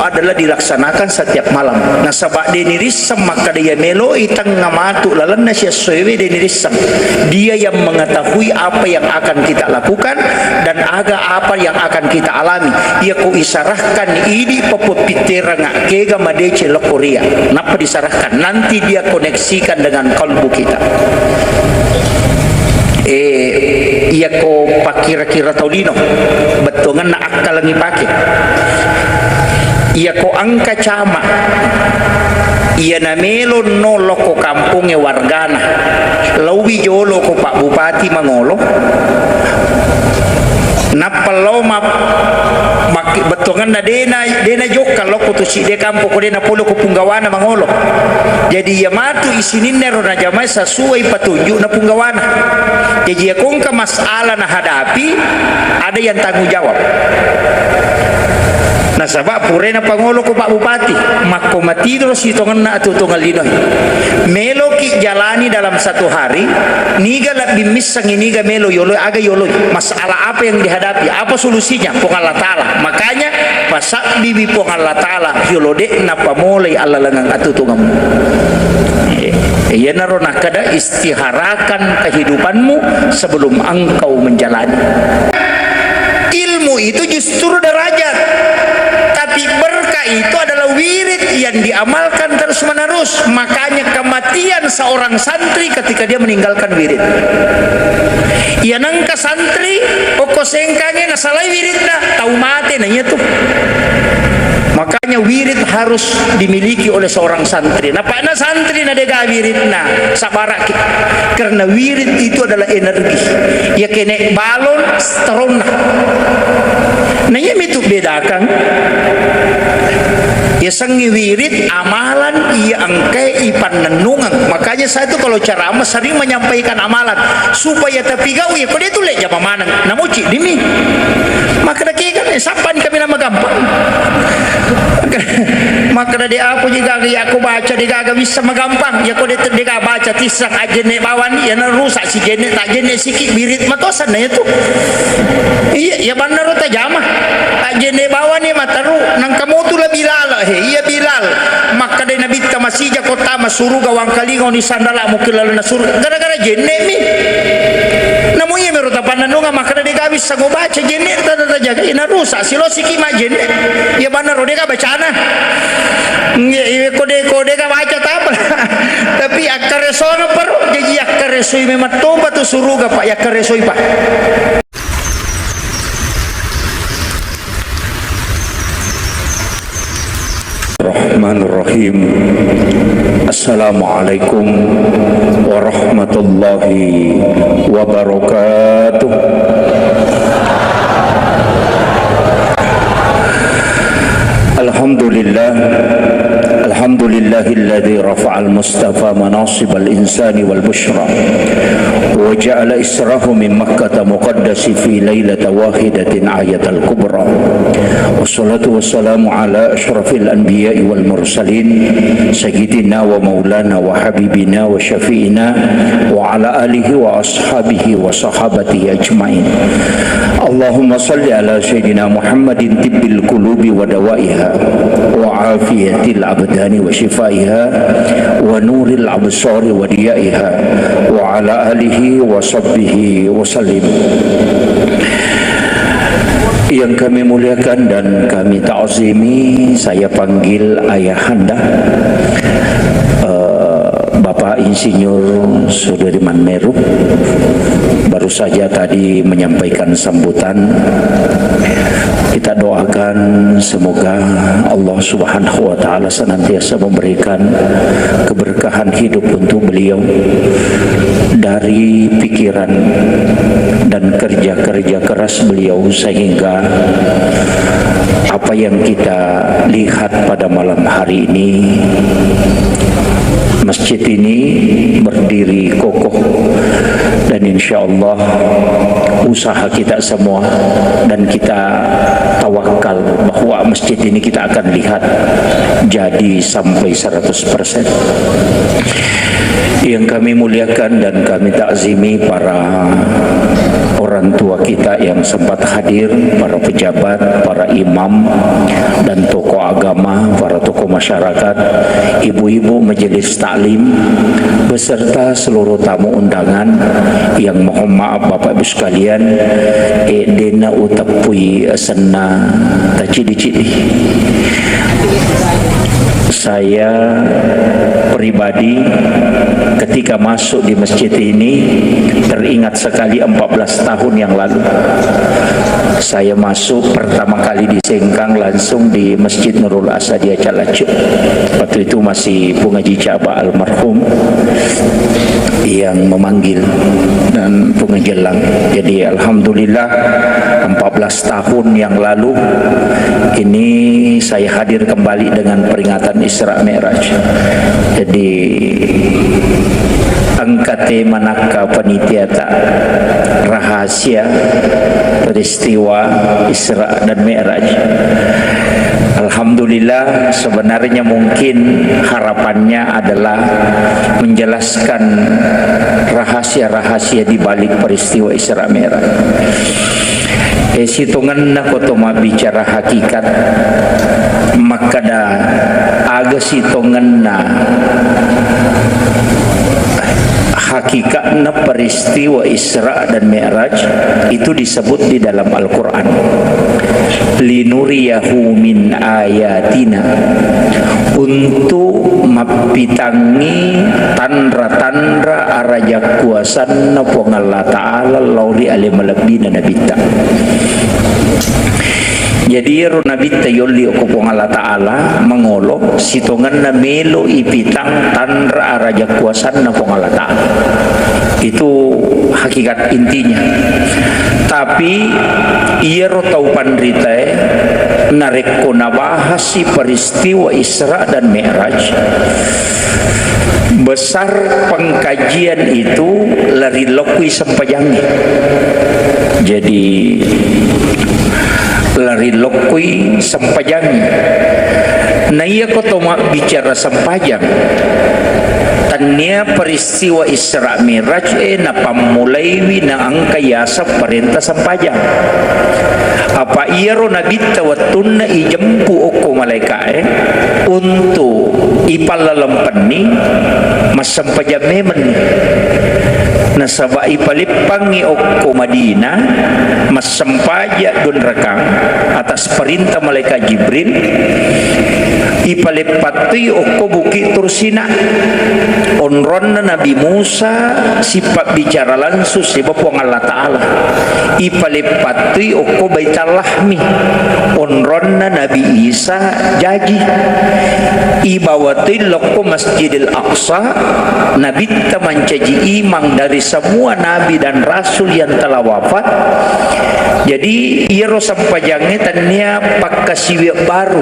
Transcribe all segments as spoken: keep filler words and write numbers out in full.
adalah dilaksanakan setiap malam. Nasaba de' nirisseng makkeda iya meloi tengnga matu lalenna siessoewe, de' nirisseng. Dia yang mengetahui apa yang akan kita lakukan dan aga apa yang akan kita alami. Iya ko isarahkan idi' pappepitteranga kega madeceng lokko ria. Nappa disarahkan, nanti dia koneksikan dengan kalbu kita. Eh, iya ko pakkira-kira tau lino, bettuanganna akkalengngi pake. Iya ko engka cama, iya namelo no lokko kampongnge wargana, lauwi jolo ko Pak Bupati mangolo, nappa lao ma-, mak-, bettuanganna dena, dena jokka lokko tu sidde kampo ko dena polo ko punggawana mangolo. Jadi iya matu isininna ro najamai sesuai petunjuk na punggawana. Jadi iya ko engka masalah nahadapi, ada yang tanggung jawab. Nasaba pura napangolo ko Pak Bupati, makko matiro sitongenna atuo-tuongeng linoe. Meloki jalani dalam satu hari, niga lebbi missengi, niga melo yoloi, aga yoloi. Masalah apa yang dihadapi, apa solusinya? Puang Allah Ta'ala. Makanya, pasabbiwi Puang Allah Ta'ala, yolo de' napamolai allalengeng atuo-tuongemmu. Eh, iyanaro nakkeda, istiharakan kehidupanmu sebelum engkau menjalani. Ilmu itu justru derajat, tapi berkah itu adalah wirid yang diamalkan terus-menerus. Makanya kematian seorang santri ketika dia meninggalkan wirid. Iya nengka santri, okko sengkange nasalai wiridna, tau mate na iya tu. Makanya wirid harus dimiliki oleh seorang santri. Napa'na santri na dega wiridna, sabaraki. Karena wirid itu adalah energi. Ya kene balon, teronna. Nah, iya mitu bedakang. Ya sengi wirid, amalan, iya engkai ipannennungeng. Makanya saya tuh kalau ceramah sering menyampaikan amalan supaya tapi gau ya kode itu lek jama maneng. Namuci dimi. Makkeda kega, eh, sappani kami nama gampang. Makkeda de' aku je gaga, iya ko baca de' gaga bisa magampang. Iya ko de', de' gaga baca tissang ajenne bawani, iya na rusak si jenne, tak jenne siki birit matosan na itu. Iya, iya bannaro tajama. Ajenne bawani mataru, nangka motu la Bilal, he, iya Bilal. Makkeda Nabitta masija ko tama suruga wangkalinga oni sandala mukki lalenna suruga. Gara-gara jenne mi. Namu iya mero tapannennunga makkeda de' gaga bisa go baca jenne tata tajaga ina rusak silosiki majjenne. Iya bannaro de' gaga bacana. Nge, iya ko de', ko de' gaga baca tapa. Tapi akkaresona pero, jaji akkaresoi memang toba tu suruga, Pak, yakkaresoi, Pak. Bismillahirrahmanirrahim. Assalamualaikum warahmatullahi wabarakatuh. Alhamdulillah. Alhamdulillahilladzi rafa'al mustafa manasibal insani wal busyra. Wa ja'ala israhu min Makkata muqaddasi fi lailata wahidatin ayatal kubra. Wassalatu wassalamu ala asyrafil anbiya'i wal mursalin, sayyidina wa maulana wa habibina wa syafi'ina wa ala alihi wa ashabihi wa sahabatihi ajma'in. Allahumma salli ala sayyidina Muhammadin tibbil qulubi wa dawaiha wa afiyatil abdani wa shifaiha wa nuril absari wa diyaiha wa ala alihi wa sahbihi wa sallim. Yang kami muliakan dan kami ta'zimi, saya panggil ayahanda, eh, Bapak Insinyur Sudirman Meru, baru saja tadi menyampaikan sambutan. Kita doakan semoga Allah Subhanahu wa Ta'ala senantiasa memberikan keberkahan hidup untuk beliau, dari pikiran dan kerja-kerja keras beliau, sehingga apa yang kita lihat pada malam hari ini, masjid ini berdiri kokoh, dan insya Allah usaha kita semua dan kita tawakal bahwa masjid ini kita akan lihat jadi sampai seratus persen. Yang kami muliakan dan kami takzimi para orang tua kita yang sempat hadir, para pejabat, para imam, dan tokoh agama, para tokoh masyarakat, ibu-ibu majelis taklim, beserta seluruh tamu undangan yang, mohon maaf, Bapak Ibu sekalian, eh, dena uteppui senna tacidi-cidi. Saya pribadi ketika masuk di masjid ini teringat sekali empat belas tahun yang lalu. Saya masuk pertama kali di Sengkang langsung di Masjid Nurul Asadiyah Calacuk. Waktu itu masih Pungaji Caba almarhum yang memanggil dan Pungaji Elang. Jadi alhamdulillah empat belas tahun yang lalu ini saya hadir kembali dengan peringatan Isra Mi'raj. Jadi engka tema nakka panitia ta rahasia peristiwa Isra dan Mi'raj. Alhamdulillah, sebenarnya mungkin harapannya adalah menjelaskan rahasia-rahasia di balik peristiwa Isra Mi'raj. Eh, sitongenna ko to mabbicara hakikat, makkada aga sitongenna hakikatna peristiwa Isra dan Mi'raj itu disebut di dalam Al-Quran, "Linuriyahu min ayatina," untuk mappitangngi tanra-tanra arajakkuasanna Puang Allah Ta'ala lao ri ale malebbina Nabitta. Jadi, ero Nabitta yolli okko Puang Allah Ta'ala mangolo, sitongenna melo ipitang tanra arajakkuasanna Puang Allah Ta'ala. Itu hakikat intinya. Tapi iyaro tau panritae narekko nabahasi peristiwa Isra dan Mi'raj, besar pengkajian itu lari lokui sempajangnge. Jadi, lari lokui sempajangnge. Na iya ko to mabbicara sempajang, tannia peristiwa Isra Mi'raj e napammulaiwi na engka yaseng parenta sempajang. Apa iyaro Nabitta wettunna ijempu okko malaeka'e untuk ipallalempenni, massempajang memenni. Nasaba ipalippangngi okko Madinah, massempajang dua rakang atas perintah malaikat Jibril, ipaleppattui okko Bukit Tursina. Onronna Nabi Musa sipabbicara langsung siba Puang Allah Ta'ala. Ipaleppattui okko Baitallahmi. Onronna Nabi Isa jaji. Ibawatui lokko Masjidil Aqsa, Nabitta mancaji imang dari semua nabi dan rasul yang telah wafat. Jadi, iyaro sempajangnge tannia pakkasiwiang baru.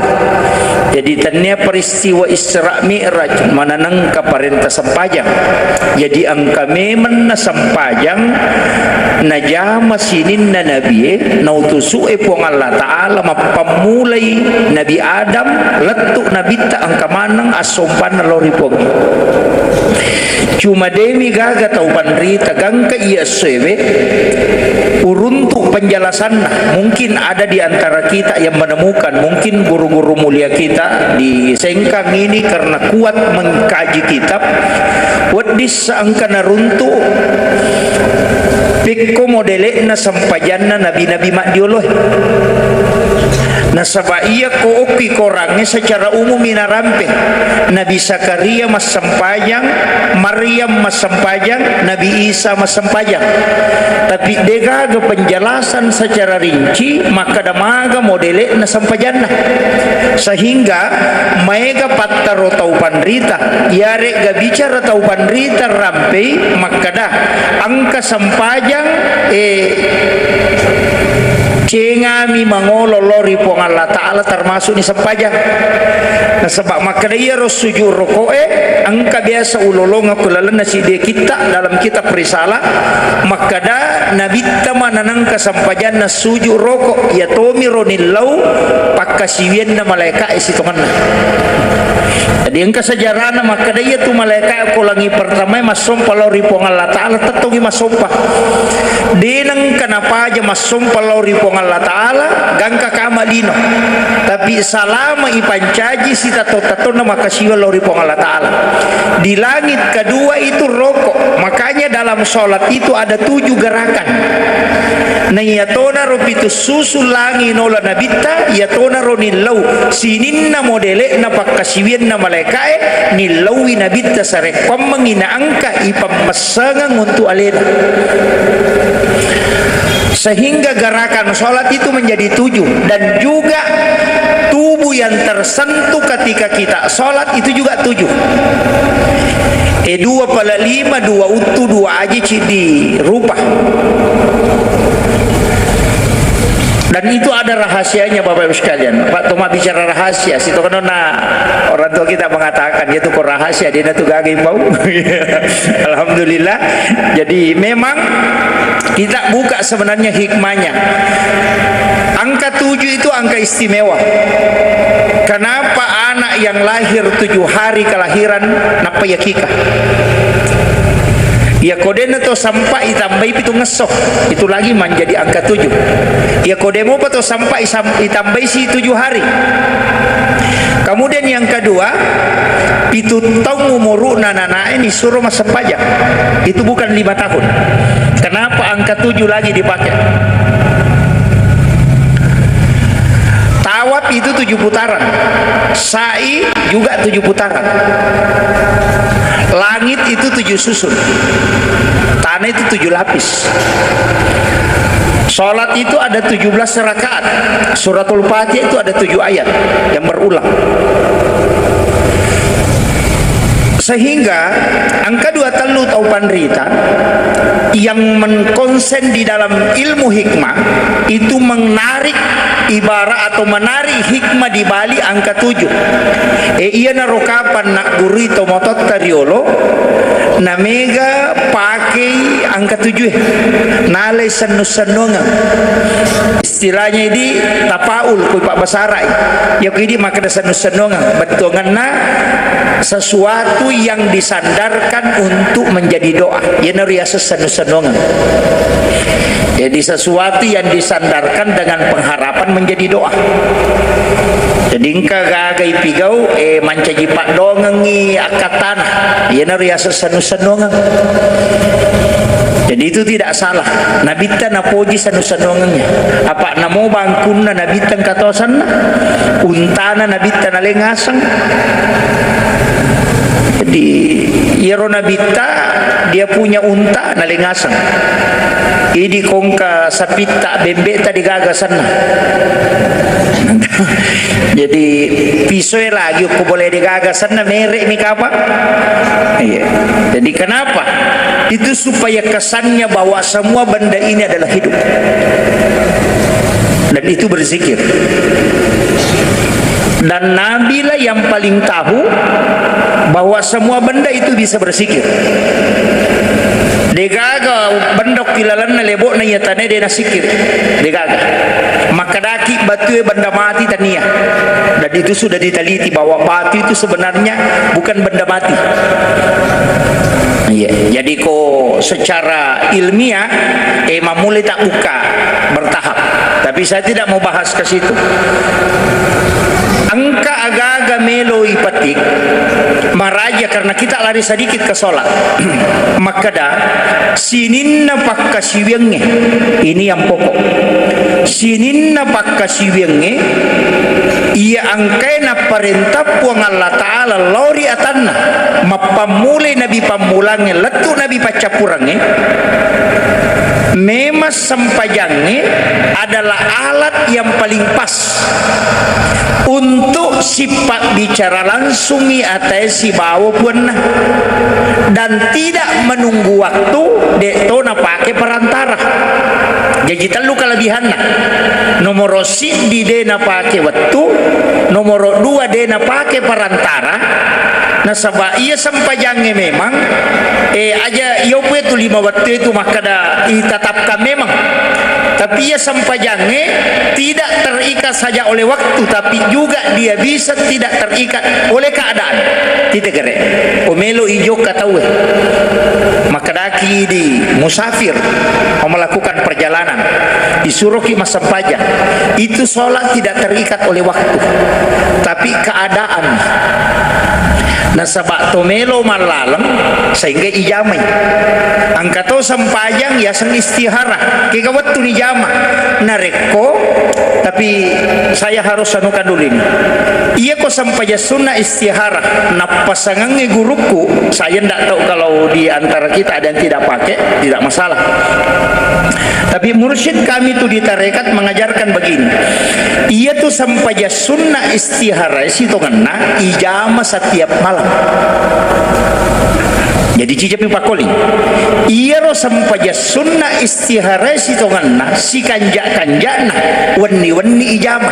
Jadi, tannia peristiwa Isra Mi'raj mananengka parenta sempajang. Jadi, engka memenna sempajang najama sininna nabie, nautusu'e Puang Allah Ta'ala mappammulai Nabi Adam, lettu Nabitta engka maneng assompanna lao ri Puang. Cuma demi gaga tau panrita gangka iya essoewe uruntu penjelasanna. Mungkin ada di antara kita yang menemukan, mungkin guru-guru mulia kita di Sengkang ini karena kuat mengkaji kitab, wedding sa engka naruntu pekko modele'na sempajanna nabi-nabi maddioloe. Nasaba iya ko okki korangnge secara umum i narampe. Nabi Zakaria massempajang, Maryam massempajang, Nabi Isa massempajang. Tapi degaga penjelasan secara rinci makkada maga modele'na sempajanna. Sehingga maega pattaro tau panrita, iyare'ga bicara tau panrita rampei makkada engka sempajang, eh, Cengami mangolo lao ri Puang Allah Ta'ala, termasukni sempajang. Nasaba makkeda iyaro sujud roko'e, engka biasa ulolongeng ko lalenna siddi kitta dalam kitab Risalah, makkeda Nabitta mananengka sempajanna sujud roko, iya tomiro nillau pakkasiwianna malaeka'e sitongenna. Jadi engka sejarahna makkeda iyatu malaeka'e ko langi pertamae massompa lao ri Puang Allah Ta'ala, tettongi massompa. De nengka napaja massompa lao ri Puang Allah Ta'ala, gangka kama lino. Tapi salama ipancaji sitatto-tattonna makkasiwiang lao ri Puang Allah Ta'ala. Di langit kedua itu roko. Makanya dalam sholat itu ada tujuh gerakan. Na iyatonaro pitu susu langi nola Nabitta, iyatonaro nillau sininna modele'na pakkasiwianna malaeka'e, nillaui Nabitta sarekkuammengngi naengka ipammessengeng untuk alena. Sehingga gerakan sholat itu menjadi tujuh, dan juga tubuh yang tersentuh ketika kita sholat itu juga tujuh. Eh, dua pala lima, dua uttu, dua aji, ciddi rupa. Dan itu ada rahasianya, Bapak Ibu sekalian. Pak Toma bicara rahasia, situ kan na orang tua kita mengatakan, "Dia tuh kok rahasia, dia tuh gagai bau." Alhamdulillah. Jadi memang kita buka sebenarnya hikmahnya. Angka tujuh itu angka istimewa. Kenapa anak yang lahir tujuh hari kelahiran nappai akikah? Iya ko dena to sampai itambai pitungngesso, itu lagi menjadi angka tujuh. Iya ko demo pa to sampai isam-, itambai si tujuh hari. Kemudian yang kedua, pitu taung umuruna nanae disuruh massempajang. Itu bukan lima tahun. Kenapa angka tujuh lagi dipakai? Tawaf itu tujuh putaran. Sa'i juga tujuh putaran. Langit itu tujuh susun. Tanah itu tujuh lapis. Sholat itu ada tujuh belas rakaat. Suratul Fatihah itu ada tujuh ayat yang berulang. Sehingga angka dua tellu tau panrita yang mengkonsen di dalam ilmu hikmah itu menarik ibarat atau menarik hikmah di balik angka tujuh. E, iyanaro kapan naggurui tomatoatta riolo, namega pakei angka tujuh e, nalai sennu-sennuangeng. Istilahnya idi tafaul, kui pabbasarai. Yako idi makkeda sennu-sennuangeng. Bettuangenna sesuatu yang disandarkan untuk menjadi doa. Iyanaro riaseng sennu-sennuangeng. Jadi sesuatu yang disandarkan dengan pengharapan menjadi doa. Jadi engka gaga ipigau, eh, mancaji paddoangengngi akkattana. Iyanaro riaseng sennu-sennuangeng. Jadi itu tidak salah. Nabitta napoji sennu-sennuangengnge. Apa namo bangkunna Nabitta engka to asenna, untana Nabitta naleng aseng. Jadi iyaro Nabitta dia punya unta naleng aseng. Idi kongka sapitta, bembe'ta degaga senna. Jadi pisoe lagi ko boleh degaga senna, mere'mi kapa. Iya. Jadi kenapa? Itu supaya kesannya bahwa semua benda ini adalah hidup. Dan itu berzikir. Dan Nabilah yang paling tahu bahwa semua benda itu bisa berzikir. Degaga benda ki lalenna lebo'na iya tanae de nasikir. Degaga. Makkedaki batue benda mati tania. Dan itu sudah diteliti bahwa batu itu sebenarnya bukan benda mati. Iya, jadi ko secara ilmiah, eh, mammulai tabbukka bertahap. Tapi saya tidak mau bahas ke situ. Engka aga-aga melo ipetik, maraja karena kita lari sedikit ke sholat. Makkeda, sininna pakkasiwiangnge, ini yang pokok. Sininna pakkasiwiangnge, iya engkae napparentah Puang Allah Ta'ala lao ri atanna, mappammulai nabi pammulangnge, lettu nabi paccappurengnge, memang sempajangnge adalah alat yang paling pas untuk sipabbicara langsungngi atae sibawa puanna, dan tidak menunggu waktu, de to napake perantara. Jaji tellu kalebihanna. Nomoro siddi de napake wettu, nomoro dua de napake perantara, nasaba iya sempajangnge memang, eh, aja iya pue tu lima wettu itu makkeda itatapkan memang. Tapi iya sempajangnge tidak terikat saja oleh waktu, tapi juga dia bisa tidak terikat oleh keadaan. Titegere, o melo ijokka tauwe. Makkedaki di musafir, mau melakukan perjalanan, disuruhki massempajang. Itu sholat tidak terikat oleh waktu, tapi keadaan. Nasaba to melo mallaleng sehingga ijamai. Engka to sempajang yaseng istihara, kega wettu nijama. Narekko, tapi saya harus anukan dulu ini. Iya ko sempajang sunna istihara, nappasangangngi gurukku, saya ndak tahu kalau di antara kita ada yang tidak pakai, tidak masalah. Tapi mursyid kami tu di tarekat mengajarkan begini. Iya tu sempajang sunna istihara sitongenna ijama setiap malam. Jadi cijapi pakoli. Iyaro sempajang sunna istihara sitongenna sikanja-kanjana wenni-wenni ijama.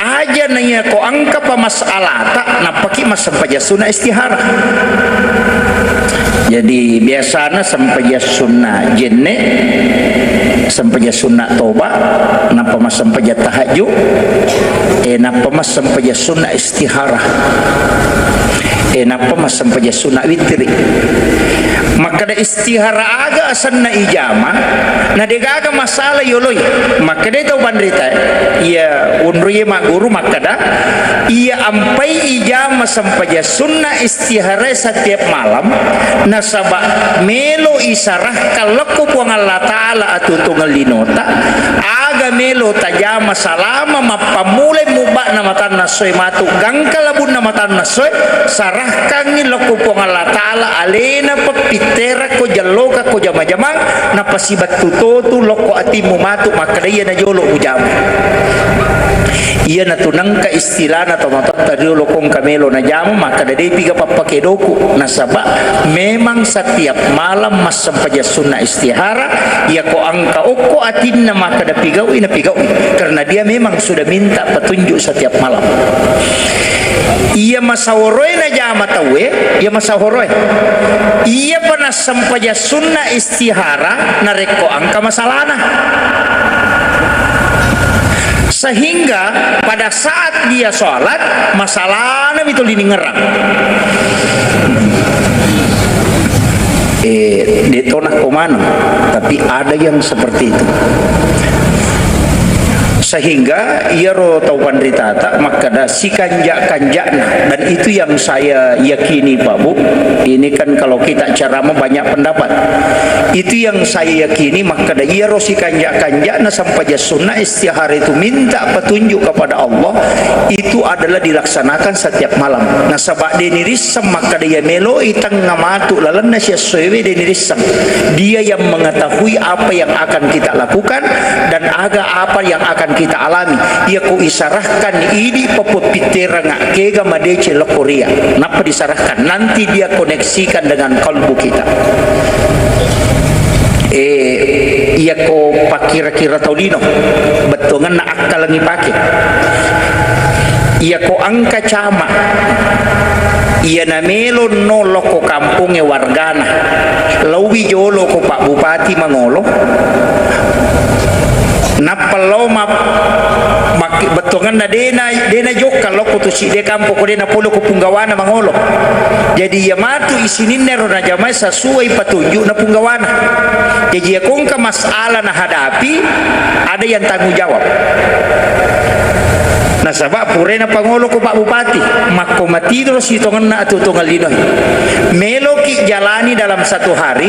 Aja naiya ko engka pa masalata, nappaki massempajang sunna istihara. Jadi biasana sempajang sunna jenne, sempajang sunna toba, nappa massempajang tahajud, eh, nappa massempajang sunna istihara. Eh, nappa massempajang sunna witri. Makkeda istihara aga asenna ijama, na degaga masalah yoloi. Makkeda tau panrita, iya unruye magguru makkeda, iya ampai ijama sempajang sunna istihara setiap malam, nasaba melo isarahkan lekko Puang Allah Ta'ala atutungeng linota, aga melo tajama salama mappammulai mubba'na matanna essoe matu gangka labunna matanna essoe, sarahkangngi lokko Puang Allah Ta'ala alena peppitterakko jallokakko jama-jamang, napasibattu totu lokko atimmu matu makkeda iya najolo mujama. Iyanatu nengka istilana tomatoatta riolo ko engka melo najama makkeda depiga pappakedoku, nasaba memang setiap malam massempajang sunna istihara, iya ko engka okko atinna makkeda pigau'i, napigau'i. Karena dia memang sudah minta petunjuk setiap malam. Iya masaworoe najama tauwe, iya masaworoe. Iya pa nassempajang sunna istihara narekko engka masalana. Sehingga pada saat dia sholat, masalana mi tuli ningerang. Eh, de' to nakko maneng, tapi ada yang seperti itu. Sehingga iyaro tau panritata makkeda sikanja-kanjana, dan itu yang saya yakini, Pak Bu. Ini kan kalau kita ceramah banyak pendapat. Itu yang saya yakini, makkeda iyaro sikanja-kanjana sempajang sunna istihara itu minta petunjuk kepada Allah, itu adalah dilaksanakan setiap malam. Nasaba de' nirisseng makkeda iya meloi tengnga matu lalenna siessoewe, de' nirisseng. Dia yang mengetahui apa yang akan kita lakukan dan aga apa yang akan kita alami. Iya ko isarahkan idi pappitterangnga kega madeceng lokko ria, nappa disarahkan. Nanti dia koneksikan dengan kalbu kita. Eh, iya ko pakkira-kira tau lino, bettuangenna akkalengngi pake. Iya ko engka camat, iya namelo no lokko kampongnge wargana, lauwi jolo ko Pak Bupati mangolo, nappa lao ma-, mak-, bettuangenna dena, dena jokka lokko tu sidde kampo ko dena polo ko punggawana mangolo. Jadi iya matu isininna ro najamai sesuai petunjuk na punggawana. Jadi iya ko engka masalah nahadapi, ada yang tanggung jawab. Nasaba purai napangolo ko Pak Bupati, makko matiro sitongenna atuo-tuongeng linoe. Meloki jalani dalam satu hari,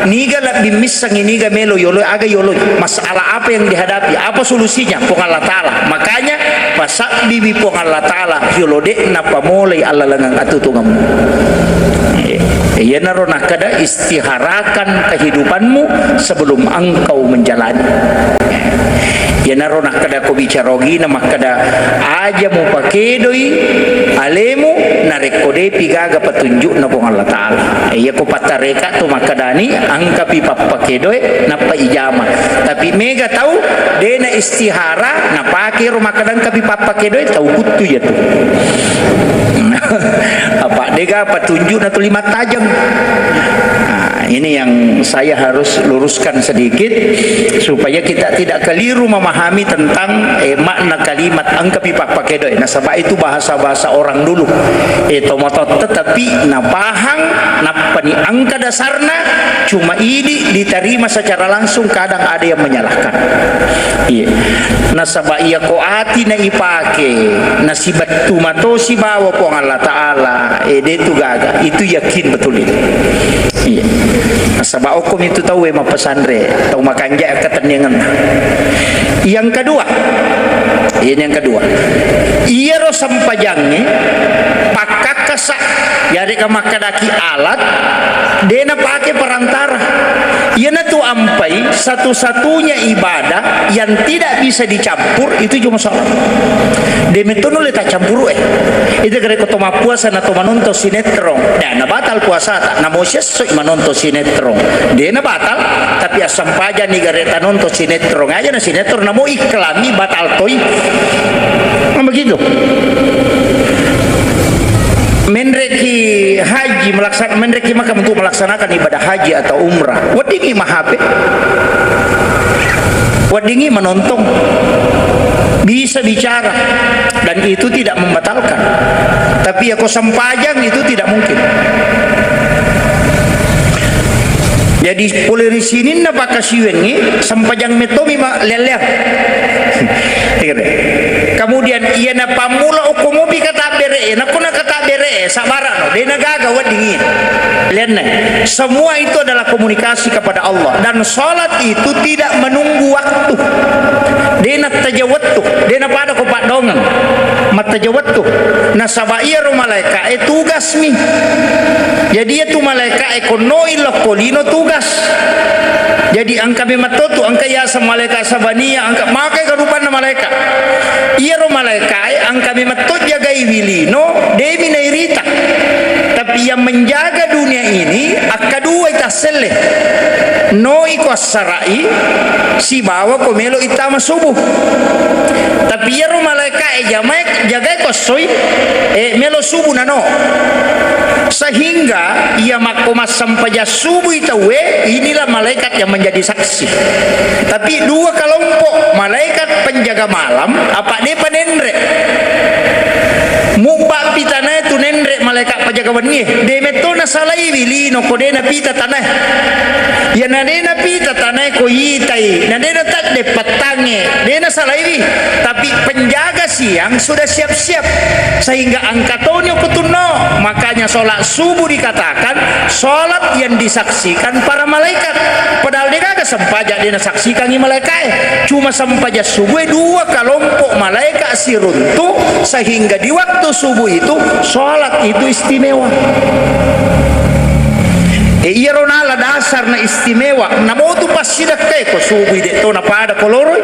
niga lebbi missengi, niga melo yoloi, aga yoloi. Masalah apa yang dihadapi, apa solusinya? Puang Allah Ta'ala. Makanya, pasabbiwi Puang Allah Ta'ala, yolo de'na pamolai allalengeng atuo-tuongemmu. Iyanaro nakkeda, istiharakan kehidupanmu sebelum engkau menjalani. Iyanaro nakkeda ko bicara ogina makkeda, aja mupakedoi alemu narekko depi gaga patunjukna Puang Allah Ta'ala. Iya ko pattareka tu makkedani, engkapi pappakedoe nappa ijama. Tapi mega tau dena istihara, napake ro makkeda engkapi pappakedoe, tau kuttu iya tu. Apa dega patunjukna tuli mattajeng. Nah, ini yang saya harus luruskan sedikit supaya kita tidak keliru memahami tentang, eh, makna kalimat engkapi pappakedoe. Nasaba itu bahasa-bahasa orang dulu. Eh, tomatoatta, tetapi napahang, nappani engka dasarna, cuma idi diterima secara langsung, kadang ada yang menyalahkan. Iya. Nasaba iya ko ati na ipake, nasibettu mato sibawa Puang Allah Ta'ala, eh, de tu gaga. Itu yakin betul itu. Iya. Nasaba okko mi tu tau e mappesanre, tau makanja katenniangenna. Yang kedua, ini yang kedua. Iyaro sempajangnge pakkakkasa, yarega makkedaki alat, de napake perantara. Iyanatu ampai satu-satunya ibadah yang tidak bisa dicampur itu cuma sholat. De metto nulle tacampuru e. Itu gare ko to mappuasa na to manonton sinetron. Nah, na batal puasata. Namo sessoi manonton sinetron. De na batal, tapi assampajani gare tanonton sinetron aja na sinetron, namo iklami batal toi. Nah, begitu. Menreki haji melaksan-, menreki Makkah untuk melaksanakan ibadah haji atau umrah. Weddingi mahape. Weddingi menonton. Bisa bicara. Dan itu tidak membatalkan. Tapi ya ko sempajang itu tidak mungkin. Jadi pole ri sininna pakkasiwengngi, sempajang mettomi ma-, leang-leang. Kemudian, iya napammula okko mopi katabbere e, nakko nakatabbere e, sabarano, de nagaga weddingi. Lenne, semua itu adalah komunikasi kepada Allah. Dan sholat itu tidak menunggu waktu. De nattaja wettu, de napada ko paddongeng. Mattaja wettu. Nasaba iyaro malaika e tugasmi. Jadi iyatu malaika e konnoi lokko lino tugas. Jadi engka memang to tu, engka yaseng malaika sabania, engka makai garupanna malaika. Iyaro malaika e engka memang to jagaiwi lino, demi nairita. Tapi yang menjaga dunia ini, akkaduai tasselle. Noi ko assara'i, sibawa ko melo ittama subuh. Tapi iyaro malaika e jamai, jagai ko essoi, e, melo subuh nano. Sehingga iya makko massempajang subuh i tauwe, inilah malaikat yang menjadi saksi. Tapi dua kelompok, malaikat penjaga malam, apa depa nenre. Mubba pi tanae tu nenre malaikat penjaga wennie. De metto nasalaiwi lino ko de napita tanae. Iya na de napita tanae ko itai, na de natadde pettangnge, de nasalaiwi. Tapi penjaga siang sudah siap-siap. Sehingga engka toni okko tunno. Makanya sholat subuh dikatakan sholat yang disaksikan para malaikat. Padahal de gaga sempajang de nasaksikangi malaikae. Cuma sempajang subuh e dua kelompok malaikat siruntu, sehingga di waktu subuh itu sholat itu istimewa. E, iyaro nala dasar na istimewa, namo tu passidekkae ko subui de to napada ko loroi.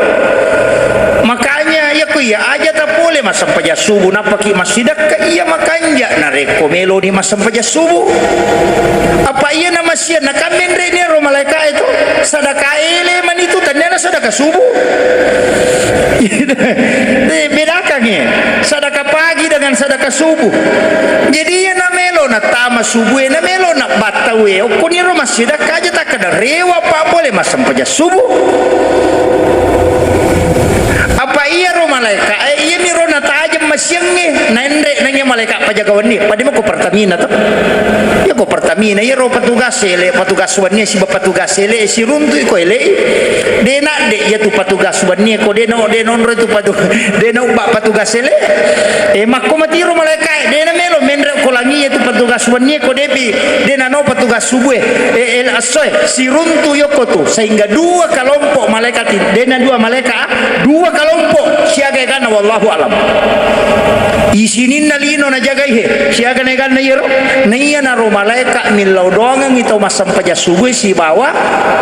Makanya iya ko iya aja tapole massempajang subuh nappaki massidekka, iya makanja narekko meloni massempajang subuh. Apa iya na masiang na kammenre ni ro malaika itu sadaka ele mani tu tania na sadaka subuh. Eh, bedakan ya, sadaka pagi dengan sadaka subuh. Jadi iya na melo na tama subuh, na melo na battau e, okkoniro massidekka aja takkeda rewa pa pole massempajang subuh. Apa iyaro malaika e, iyamiro natajeng masiangnge, naenre nanya malaika pajaga wenni, pada mako Pertamina to. Iya ko Pertamina, iyaro petugas ele, petugas wenni siba petugas ele, siruntu ko ele. De nadde iya tu petugas wenni ko de no, de nonro tu patu, de no ba petugas ele. E, makko matiro malaika e, de na melo menre ko langi iya tu petugas wenni ko depi, de na no petugas subuh e, e, el asoe, siruntu yoko tu, sehingga dua kelompok malaikat ini, de na dua malaikat, dua kelompok siaga egana, wallahu alam. Isininna lino najagai he, siaga naeganna iyaro? Naiyanaro malaeka millau doangengngi tau massempajang subuh sibawa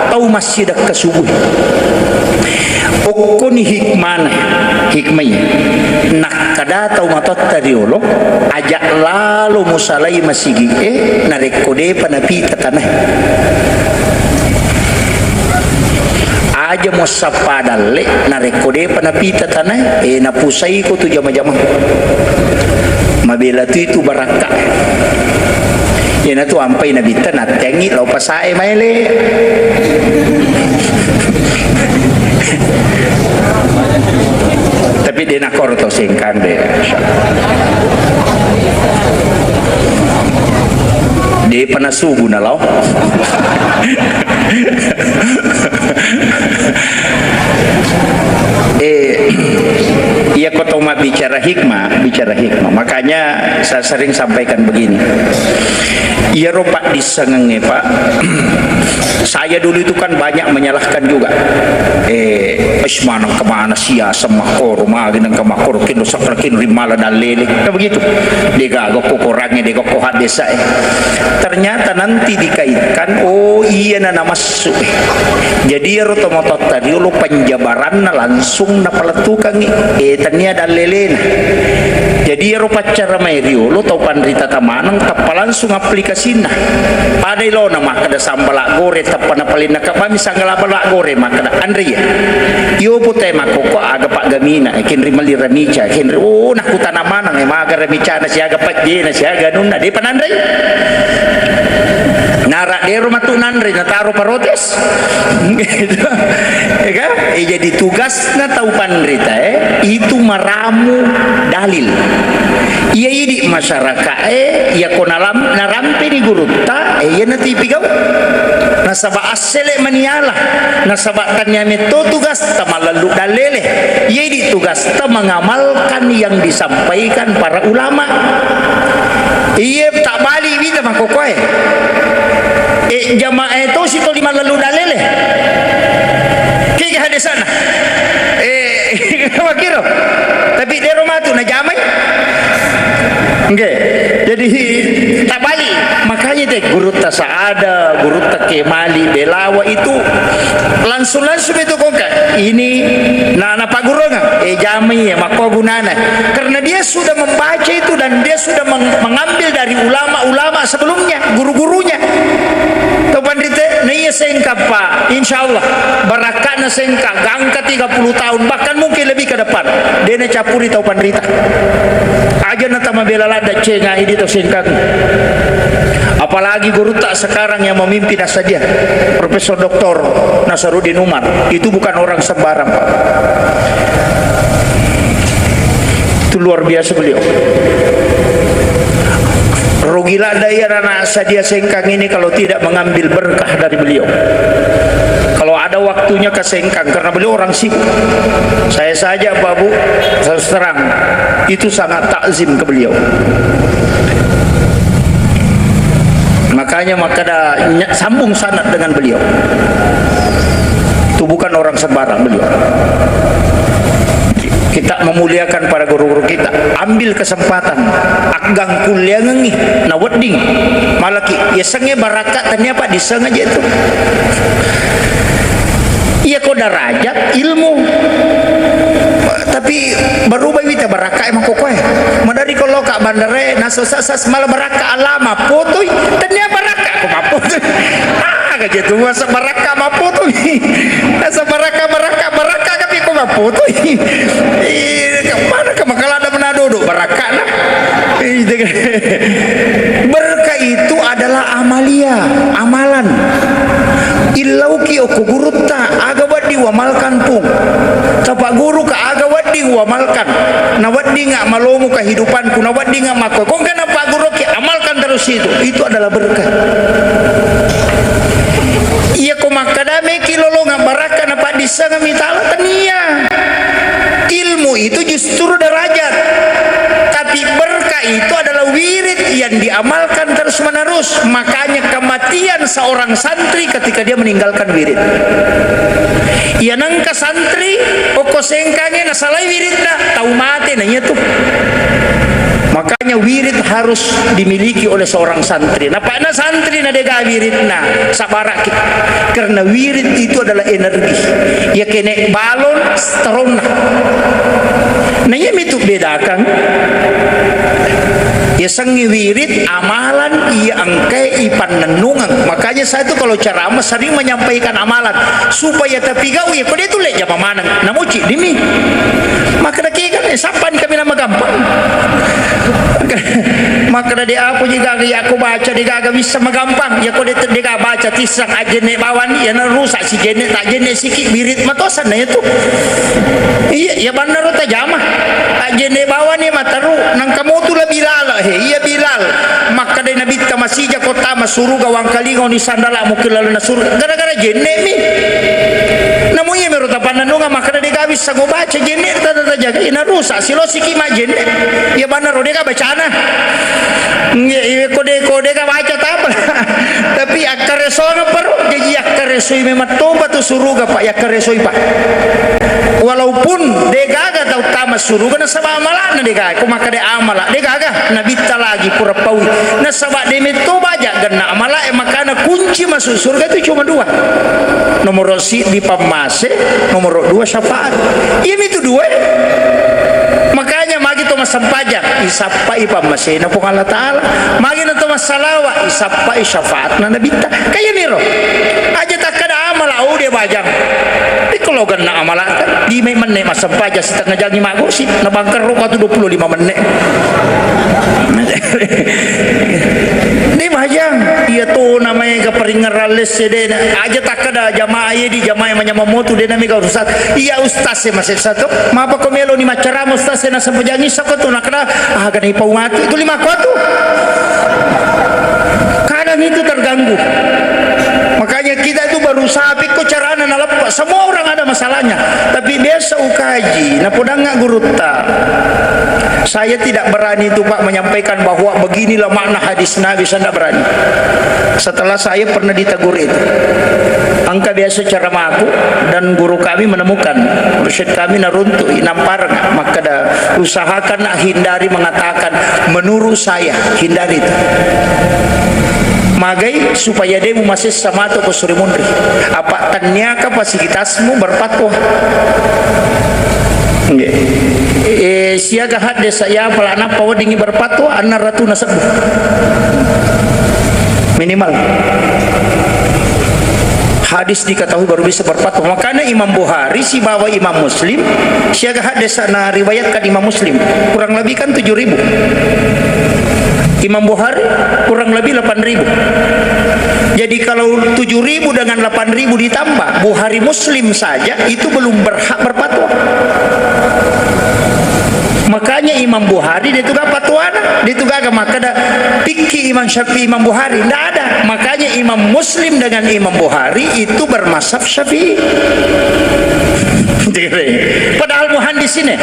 tau massidekka subuh. Okkoni hikmana, hikmai. Nakkada tau matoatta riolo, aja lalo musalai masigi'e narekko depa napita tanae. Aja muassappa dalle narekko depa napita tanae, e, napusaiko tu jama-jamang. Mabela tu itu barakka. Iyanatu ampai nabitta natteangngi lao pasae maele. Tapi de nakoro to sengkang de. Depa nasubu na lao. Eh, iya ko to mabbicara hikmah, bicara hikmah. Makanya saya sering sampaikan begini. Iyaro paddissengengnge, Pak. Saya dulu itu kan banyak menyalahkan juga. Eh, "Ish, maneng kemana sia semakkoro, magi neng kemakkoro, kinro sakra kinri mala dallele." Nah, begitu. Dega gokko korangnge, dega ko haddesae. Ternyata nanti dikaitkan, oh, iya na namassu. Jadi iyaro tomatoatta riolo penjabaranna langsung napalettukangngi. Eh, tania dallelena. Jadi iyaro paccara mai riolo tau panrita tamaneng tappa langsung aplikasi Sinna. Pada ilona makkeda sambala gore, tappa napalenna kabami sanggala bala gore makkeda, "Anre iya." Iyo putai makkoko aga paggamina, kenri melli ramica, kenri, oh, nakutana maneng, eh, maga ramicana, siaga pajjena, siaga anunna, depa nanrei. Nara dero matu nanre, nataro protes. Ya kan? Eh, jadi tugasna tau panrita, eh, itu maramu dalil. Iya idi masyarakat, eh, iya ko nalam-, narampeni gurutta, eh, iya natipi gau. Nasaba assele maniala, nasaba tania metto tugas ta malallu dallele. Iya idi tugas ta mengamalkan yang disampaikan para ulama. Iya, tak balik wita makokoe. Eh, jamaah itu si toli malallu dallele. Kega hadesana. Eh, Makiro. Tapi dero matu najamai. Oke. Jadi tabali. Makanya te gurutta Saada, gurutta Kemali, Belawa itu langsung-langsung itu kongka. Ini na, na pagurunga. Eh, jamai ya, makko gunana. Karena dia sudah membaca itu dan dia sudah meng-, mengambil dari ulama-ulama sebelumnya, guru-gurunya. Tau panrita, na iya sengkang, Pak. Insya Allah, barakka'na sengkang, gangka tiga puluh tahun, bahkan mungkin lebih ke depan. De nacappuri tau panrita. Aja na tamabela ladda cenga idi tau sengkang. Apalagi gurutta sekarang yang memimpin Asadiah, Profesor Doktor Nasaruddin Umar. Itu bukan orang sembarang, Pak. Itu luar biasa beliau. Rugi ladda iya anak Sadia Sengkang ini kalau tidak mengambil berkah dari beliau. Kalau ada waktunya ke Sengkang, karena beliau orang sibuk. Saya saja, Pak Bu, terus terang, itu sangat takzim ke beliau. Makanya, maka ada ny-, sambung sanad dengan beliau. Itu bukan orang sembarang beliau. Kita memuliakan para guru-guru kita. Ambil kesempatan. Aggang kulliangengngi. Na wedding. Malaki. Yasengnge barakka tania, Pak, disseng aja itu. Iya ko darajat ilmu. Tapi berubah wita barakka emang kokoe. Madari ko loka bandare, naso sasas malah barakka alama. Potoi. Tania barakka ko mapotoi. Ah, gaje tu masa barakka mapotoi. Masa barakka, barakka, barakka, tapi ko mapotoi. Iya, mana ke makala ada pernah duduk barakka nah. Iya, kan? Berkah itu adalah amalia, amalan. Illauki okko gurutta, aga wedding uamalkan, Pung. Tapa guru ka aga wedding uamalkan. Na wedding nga malomo kehidupanku, na wedding nga makko. Kongka na pagguruki, amalkan terus itu. Itu adalah berkah. Iya ko makkada meki lolongang barakka na paddissengami taala, tania. Ilmu itu justru derajat. Tapi berkah itu adalah wirid yang diamalkan terus menerus. Makanya kematian seorang santri ketika dia meninggalkan wirid. Iya nengka santri, okko Sengkange nasalai wiridna, tau mate na iya tu. Makanya wirid harus dimiliki oleh seorang santri. Napa'na santri na dega wiridna, sabaraki. Karena wirid itu adalah energi. Ya kene balon, stronna. Nah, iya mitu bedakan. Ya sengi wirid, amalan iya engkai ipannennungeng. Makanya saya tuh kalau ceramah sering menyampaikan amalan supaya tapi gau ya kode itu le jama maneng. Namuci dimi. Makkeda kega, eh, sappani kami nama gampang. Makkeda de apa je gaga ya aku baca de gaga bisa magampang. Ya kode de gaga baca tissang ajenne bawani ya na rusak si jenne tak jenne siki birit matosan na itu. Iya, iya bannaro tajama. Ajenne bawani mataru nang kamu tu la Bilal he. Iya Bilal. Makkeda Nabitta masija kota masuruga wangkalinga oni sandala mukil lalu nasur. Gara-gara jenne mi. Namu iya mero tapannanunga makkeda de gaga bisa go baca jenne tata tajaga ina rusak silosiki majenne. Iya bannaro de gaga bacana. Nge, iwe kode, kode ka baca tapa. Tapi akkaresona perlu. Jadi akkaresoi memang toba tu suruga, Pak, yakkaresoi, Pak. Walaupun de gaga tau tama suruga nasaba amalana de gaga. Ko makkeda amala de gaga nabitta lagi pura paui. Nasaba de metto baja ganna amala e makana kunci masuk surga itu cuma dua. Nomor siddi pammase, nomor dua syafaat. Iya mitu dua. Makanya magi to massempajang, isappai pammasena Puang Allah Ta'ala. Magi na to massalawa, isappai syafaatna Nabitta. Kaya miro. Aja takkada amala, oh, dia bajang. Ikko lo ganna amala, di mai menne massempajang setengah jangi magosi, na bangkerro katu dua puluh lima menne. Dia bajang, iya to namanya keparingan rales sedena. Aja takkada jamaah ye di jamaah manyamang motu dena mega urusan. Iya ustaz e masessa to. Mapa ko melo ni maccarama ustaz e nasempajang isa ko tu nakda aga na ipau matu itu lima ko tu. Kadang itu terganggu. Makanya kita itu berusaha pikko carana naleppa. Semua orang ada masalahnya. Tapi biasa ukaji, napodangnga gurutta. Saya tidak berani itu Pak menyampaikan bahwa beginilah makna hadis Nabi, saya tidak berani. Setelah saya pernah ditegur itu. Engka biasa ceramaku dan guru kami menemukan, mursyid kami naruntuk, nampareng, makkada usahakan hindari mengatakan menurut saya, hindari itu. Magai supaya demu masessa matu ko suri munri. Apa tanniaka pasikitasmu berfatwa. Nggih. Eh, siaga hadde saya pala nappa weddingi berfatwa anna ratu nasebbu. Minimal. Hadis diketahui baru bisa berfatwa. Makanya Imam Bukhari sibawa Imam Muslim, siaga hadis na riwayatkan Imam Muslim, kurang lebih kan tujuh ribu. Imam Bukhari kurang lebih delapan ribu. Jadi kalau tujuh ribu dengan delapan ribu ditambah, Bukhari Muslim saja itu belum berhak berfatwa. Makanya Imam Bukhari dia itu gak fatwana, dia itu gak makkada pikki Imam Syafi'i, Imam Bukhari, ndak ada. Makanya Imam Muslim dengan Imam Bukhari itu bermazhab Syafi'i. Padahal muhandis ini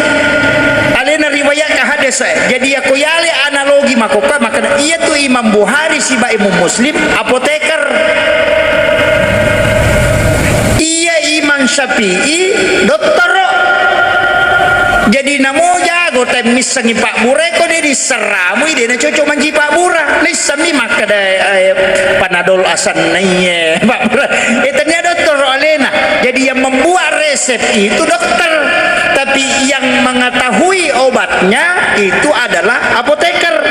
alena riwayat ke hadis saya. Jadi aku yale analogi makoka makkada iya tu Imam Bukhari siba Imam Muslim apoteker. Iya Imam Syafi'i dottoro. Jadi namo jago temmissengi pabbura ko de disseramui de na cocok manji pabbura. Naissammi makkada eh, panadol asanna iye pabbura. Eh tania dottoro alena. Jadi yang membuat resep itu dokter. Tapi yang mengetahui obatnya itu adalah apoteker.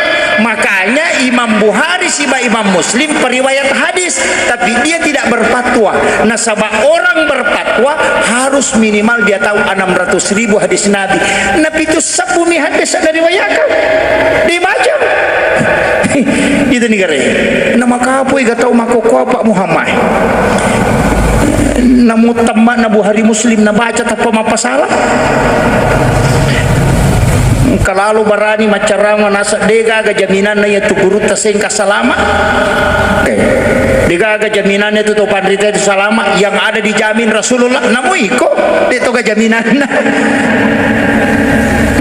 Makanya Imam Bukhari siba Imam Muslim periwayat hadis, tapi dia tidak berfatwa. Nasaba orang berfatwa harus minimal dia tahu enam ratus ribu hadis Nabi. Nabi itu sebumi hadis ada riwayatkan. Dibaca. Itu negara. Nama kapui gak tahu makoko apa Muhammad. Namo tamma na Bukhari Muslim nabaca tappa mappasala. Engka lalo barani maccarama naseng de gaga jaminanna iya tu gurutta sengka salama. Eh, de gaga jaminanna itu to panrita itu salama yang ada dijamin Rasulullah. Namo iko de to ga jaminanna.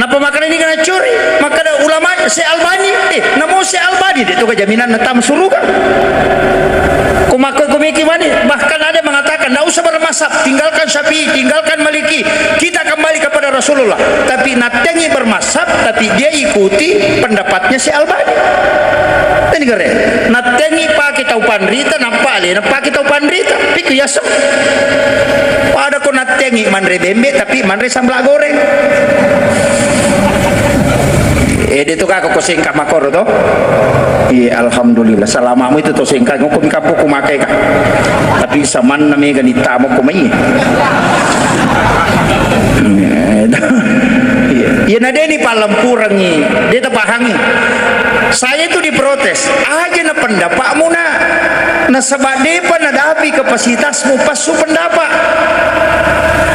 Napa makkada ini kena curi? Makkada ulama Syekh Albani. Eh, namo Syekh Albani de to ga jaminanna tama suruga. Ko makko ko meki mani bahkan ada mengatakan Nggak usah bermazhab, tinggalkan Syafi'i, tinggalkan Maliki. Kita kembali kepada Rasulullah. Tapi nattengi bermazhab, tapi dia ikuti pendapatnya si Albani. Ini kere. Nattengi pakai tau panrita, nappa alena pakai tau panrita. Piku yasa. Pada ko nattengi manre bembe, tapi manre sambal goreng. Eh, de to ka ko sengka makoro to. Iya, alhamdulillah. Salamamu itu to sengka, ngoko mi kapu ku makai ka. Tapi samanna mega ni tamo ko mai. Iya. Iya, na deni palempurengi, de tapahangi. Saya itu diprotes. Aja na pendapatmu na. Nasaba depa nadapi kapasitasmu passu pendapat.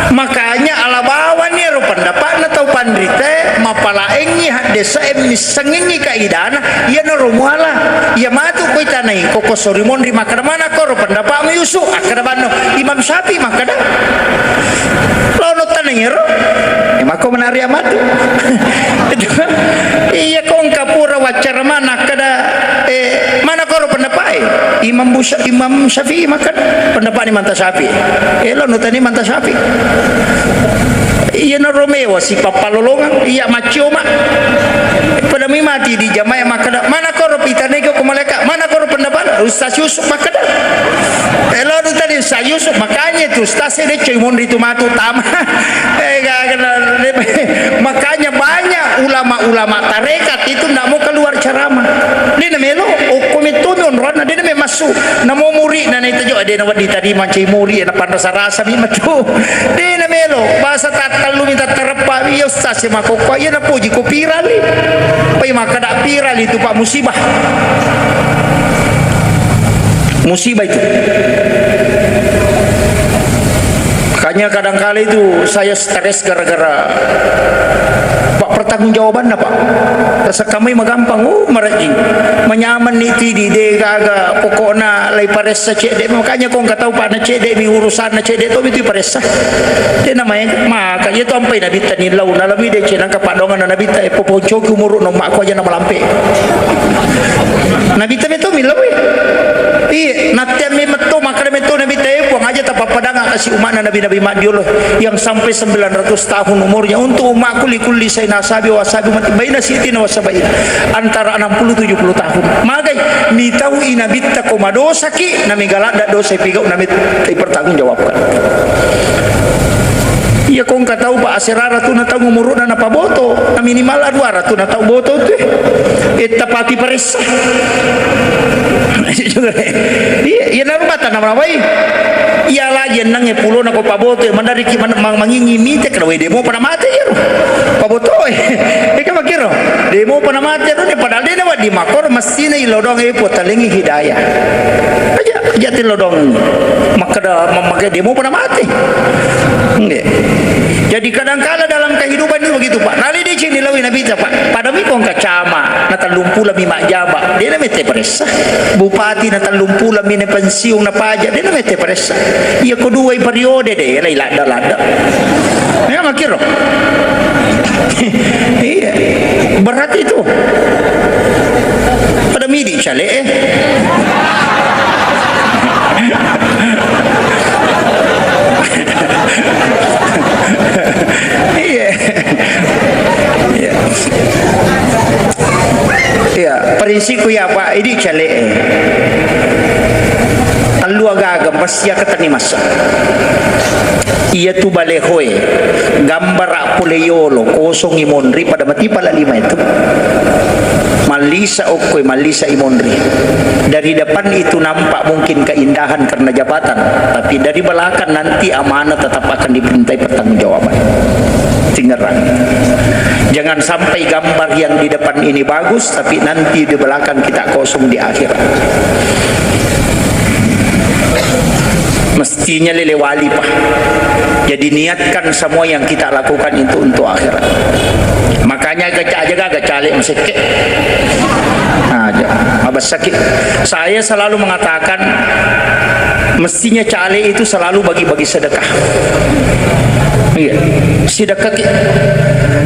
Makanya ala bawani ero pendapatna tau panrita, mapalaengi haddesa, missengengi kaidana, iyanaro muala. Iya matu koi tanai, koko sori monri makkeda, "Mana koro pendapatmu, Yusuf?" Akkeda banno, "Imam Syafi'i makkeda." Lono tanai ero. E, mako menari amatu. Iya, kongka pura waccara mana kada, eh, mana koro pendapat, eh? Imam Busa-, Imam Syafi'i makkeda, pendapat ni manta Syafi'i. Eh, lono tani manta Syafi'i. Iya, na Romeo si pappalolongang, iya, macioma. Pada mi mati di jamaah makkeda, mana koro pitane ko malaikat, mana koro pendapat Ustaz Yusuf makkeda. Eh, lono tadi Ustaz Yusuf, makanya itu Ustaz saya dia cuy monri tu matu tama. Eh, gak kenal. Makanya banyak ulama-ulama tarekat itu ndak mau keluar ceramah. Dia na melo, okko metu mi onronna, dia na me masuk. Namo muri na itu juga dia na wadi tadi mancai muri na panrasa-rasa mi matu. Dia na melo, bahasa tatallu mi tatareppa, iya Ustaz saya makokko, iya na puji ko pirali. Pai makkeda pirali itu Pak musibah. Musibah itu. Makanya kadangkala itu saya stres gara-gara Pak pertanggungjawabanna, Pak. Rasa kamai magampang, oh, marajing. Manyaman ni tidi, de gaga, pokokna lai paressa cedde. Makanya kong katau, Pak, na cedde mi urusan na cedde to itu paressa. De namanya, maka iya to ampai nabitta ni lau, nalami de cenang kapadongan nabitta, eh, poponcoki umuru no makku aja na malampe. Nabitta Itu millau, eh. Iya, nattiang mi metto, makkeda metto Nabitta, eh, Puang, aja tapappadanga kasi umatna nabi-nabi maddiolo yang sampai sembilan ratus tahun umurnya. Untuk umatku, likulli saina ashabi wa ashabi ummati baina sittina wa sabain. Antara enam puluh tujuh puluh tahun. Magai, mitau i Nabitta ko madosaki, namega ladda dosa ipigau Nabitta ipertanggungjawabkan. Iya, kongka tau, Pak, aserara tu na tau umuruna napaboto, na minimal dua ratus na tau boto tu, eh. Eh, tapati paressa. Iya, iya, na rumah tanah mana, wai? Iya, lagi nang e pulo na ko paboto, eh, mandari ki man-, mang-, mangingi mite, kena wai demo pada mate, iya, ro. Paboto, eh. Eh, kan makiro. Demo pada mate, ro, ne padahal de na wadi makor, mesti na ilo dong, eh, potalengi hidayah. Aja. Jati lodong. Makkeda, ma-, makkeda demo pada mati. Nggih. Jadi kadangkala dalam kehidupan ini begitu, Pak. Nali deceng ni lawi Nabitta, Pak. Pada mi kong kacama, na tellung pulo mi majjaba. De na mette paressa. Bupati na tellung pulo mi na pensiun na pajak. De na mette paressa. Iya kedua i periode de, lai ladda-ladda. Ya, makkiro. Iya. Berat itu. Pada midi cale, eh. Iya. Iya. Iya, prinsipku ya, Pak, idi cale, eh. Tellu agaga pasti aketenni masa. Iya tu balehoe, gambara pole yolo, kosongi monri pada mati pala lima itu. Mallisa okkoi, mallisa i monri. Dari depan itu nampak mungkin keindahan karena jabatan, tapi dari belakang nanti amanah tetap akan dimintai pertanggungjawaban. Tangerang. Jangan sampai gambar yang di depan ini bagus, tapi nanti di belakang kita kosong di akhirat. Mestinya lele wali, Pak. Jadi niatkan semua yang kita lakukan itu untuk akhirat. Makanya gaca aja gak cale masekke. Nah, aja. Mabessaki. Saya selalu mengatakan mestinya cale itu selalu bagi-bagi sedekah. Iya. Sedekah ki.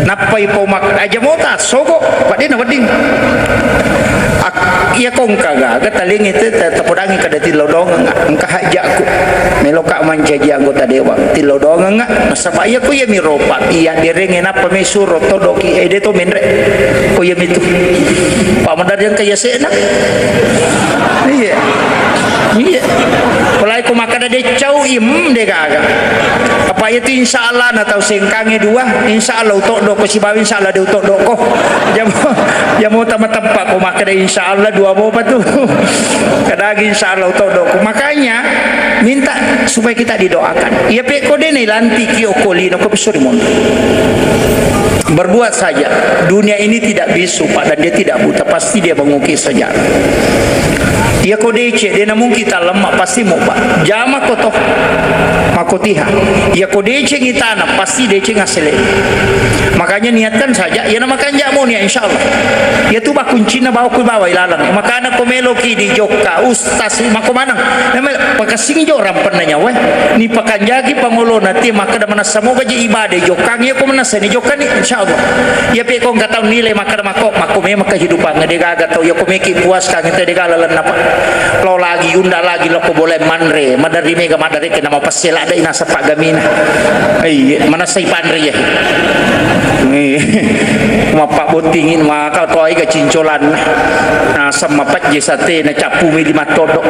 Nappai pomak aja mota sogo, Pak, de na wedding. Ak-, iya ko engka gaga talengngi te, te, tapodangngi kada tillau doangengnga, engka hajjakku. Meloka mancaji anggota dewan, tillau doangengnga. Nasaba iya ko iya mi ropa, iya derenge nappa me suro todoki, eh, de to menre. Ko iya mitu. Pak Madar yang kaya sena. Iya. Iya. Mulai ko makkada de cau, im, de gaga. Apa iya tu insya Allah na tau sengkange dua, insya Allah utoddo ko sibawa insya Allah de utoddo ko. Jamo, jamo tama tempat ko makkada insya Allah dua mopa tu. Kadagi insya Allah utoddo ko. Makanya minta supaya kita didoakan. Iya pe ko de na ilantiki okko lino ko besori mondo. Berbuat saja. Dunia ini tidak bisu, Pak, dan dia tidak buta. Pasti dia mengukir sejarah. Iya ko deceng, de na mungkin talemma, pasti mubba. Jama ko to. Makotiha. Iya ko deceng itana, pasti deceng asele. Makanya niatkan saja, iya na makanja mo nia, insya Allah. Iya tu bakuncinna bawa ku bawa ilalang. Makana ko meloki di jokka, ustaz, mako maneng. Namel-, pakasing jo rampenna nyawa. Ni pakanjaki pangolona, ti makkada manassa moga je ibadah, jokkang iya ko manassa ni jokkani, insya Allah. Iya pe ko engka tau nilai makkada mako, mako memang kehidupan, de gaga tau, iya ko meki puas kang, te de gaga lalenna, Pak. Lao lagi, unda lagi, lao ko boleh manre, madari mega madari kena mau pessela ada inasa Pak Gamina. Iya, manassa ipanre ya. Iya. Mappa bottingin maka to ai ga cincolan. Nasam mapajje sate na cappu mi di mattodo.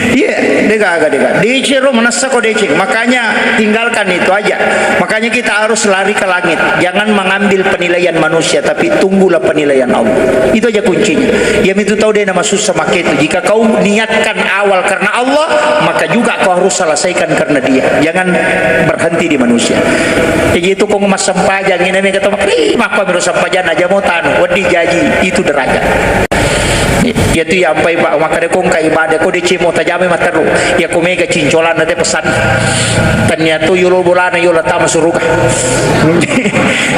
Iya, de gaga, de gaga. Deceng ro manassa ko deceng. Makanya tinggalkan itu aja. Makanya kita harus lari ke langit. Jangan mengambil penilaian manusia, tapi tunggulah penilaian Allah. Itu aja kuncinya. Iya mitu tau de na masussa maketu. Jika kau niatkan awal karena Allah, maka juga kau harus selesaikan karena Dia. Jangan berhenti di manusia. Jadi itu kong massempajang ini mereka tahu, "Ih, maka baru sempajang aja mau tanu, wedi jaji itu derajat." Iya tu ya ampai Pak, maka de kong ka ibadah ko de cemo tajame materu. Ya ko mega cincolan na de pesan. Tania tu yolo bolana yola tama suruga.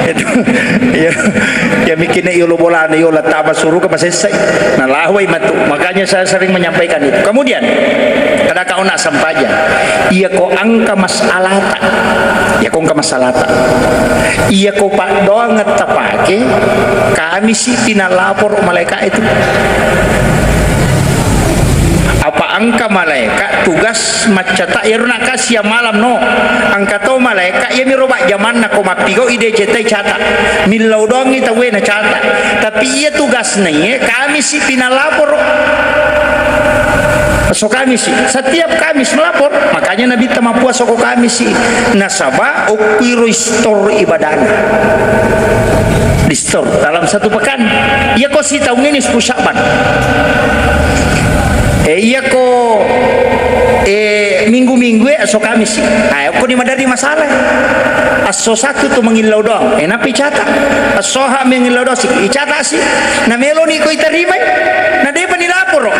Itu ya, ya mikirnya yolo bolana yola tama suruga masessai. Nah, lahwai matu. Makanya saya sering menyampaikan itu. Kemudian, kada kau nak sampaja. Iya ko angka masalata. Iya ko angka masalata. Iya ko paddoangetta pake, kami si pina lapor malaika itu. Apa angka malaika tugas maccata, iyaro nakka siang malam no. Angka to malaika, iya miro bak jamanna ko mappigau ide cetai cata. Millau doangi tauwe na cata. Tapi iya tugasna iye, kami si pina laporo. Esso Kamisi, setiap Kamis melapor. Makanya Nabitta mappuasa ko Kamisi. Nasaba okkuiro istor ibadahna. Distor dalam satu pekan. Iya ko sitaung ini sepuluh Sya'ban. Eh, iya ko, eh, minggu-minggu e esso Kamisi. Ah, okko ni madari masalah. Esso Sattu tu mangillau doang. Eh, napi cata. Esso Ahad mangillau doang si. Icata si. Na meloni ko itarimai. Na depa ni laporo.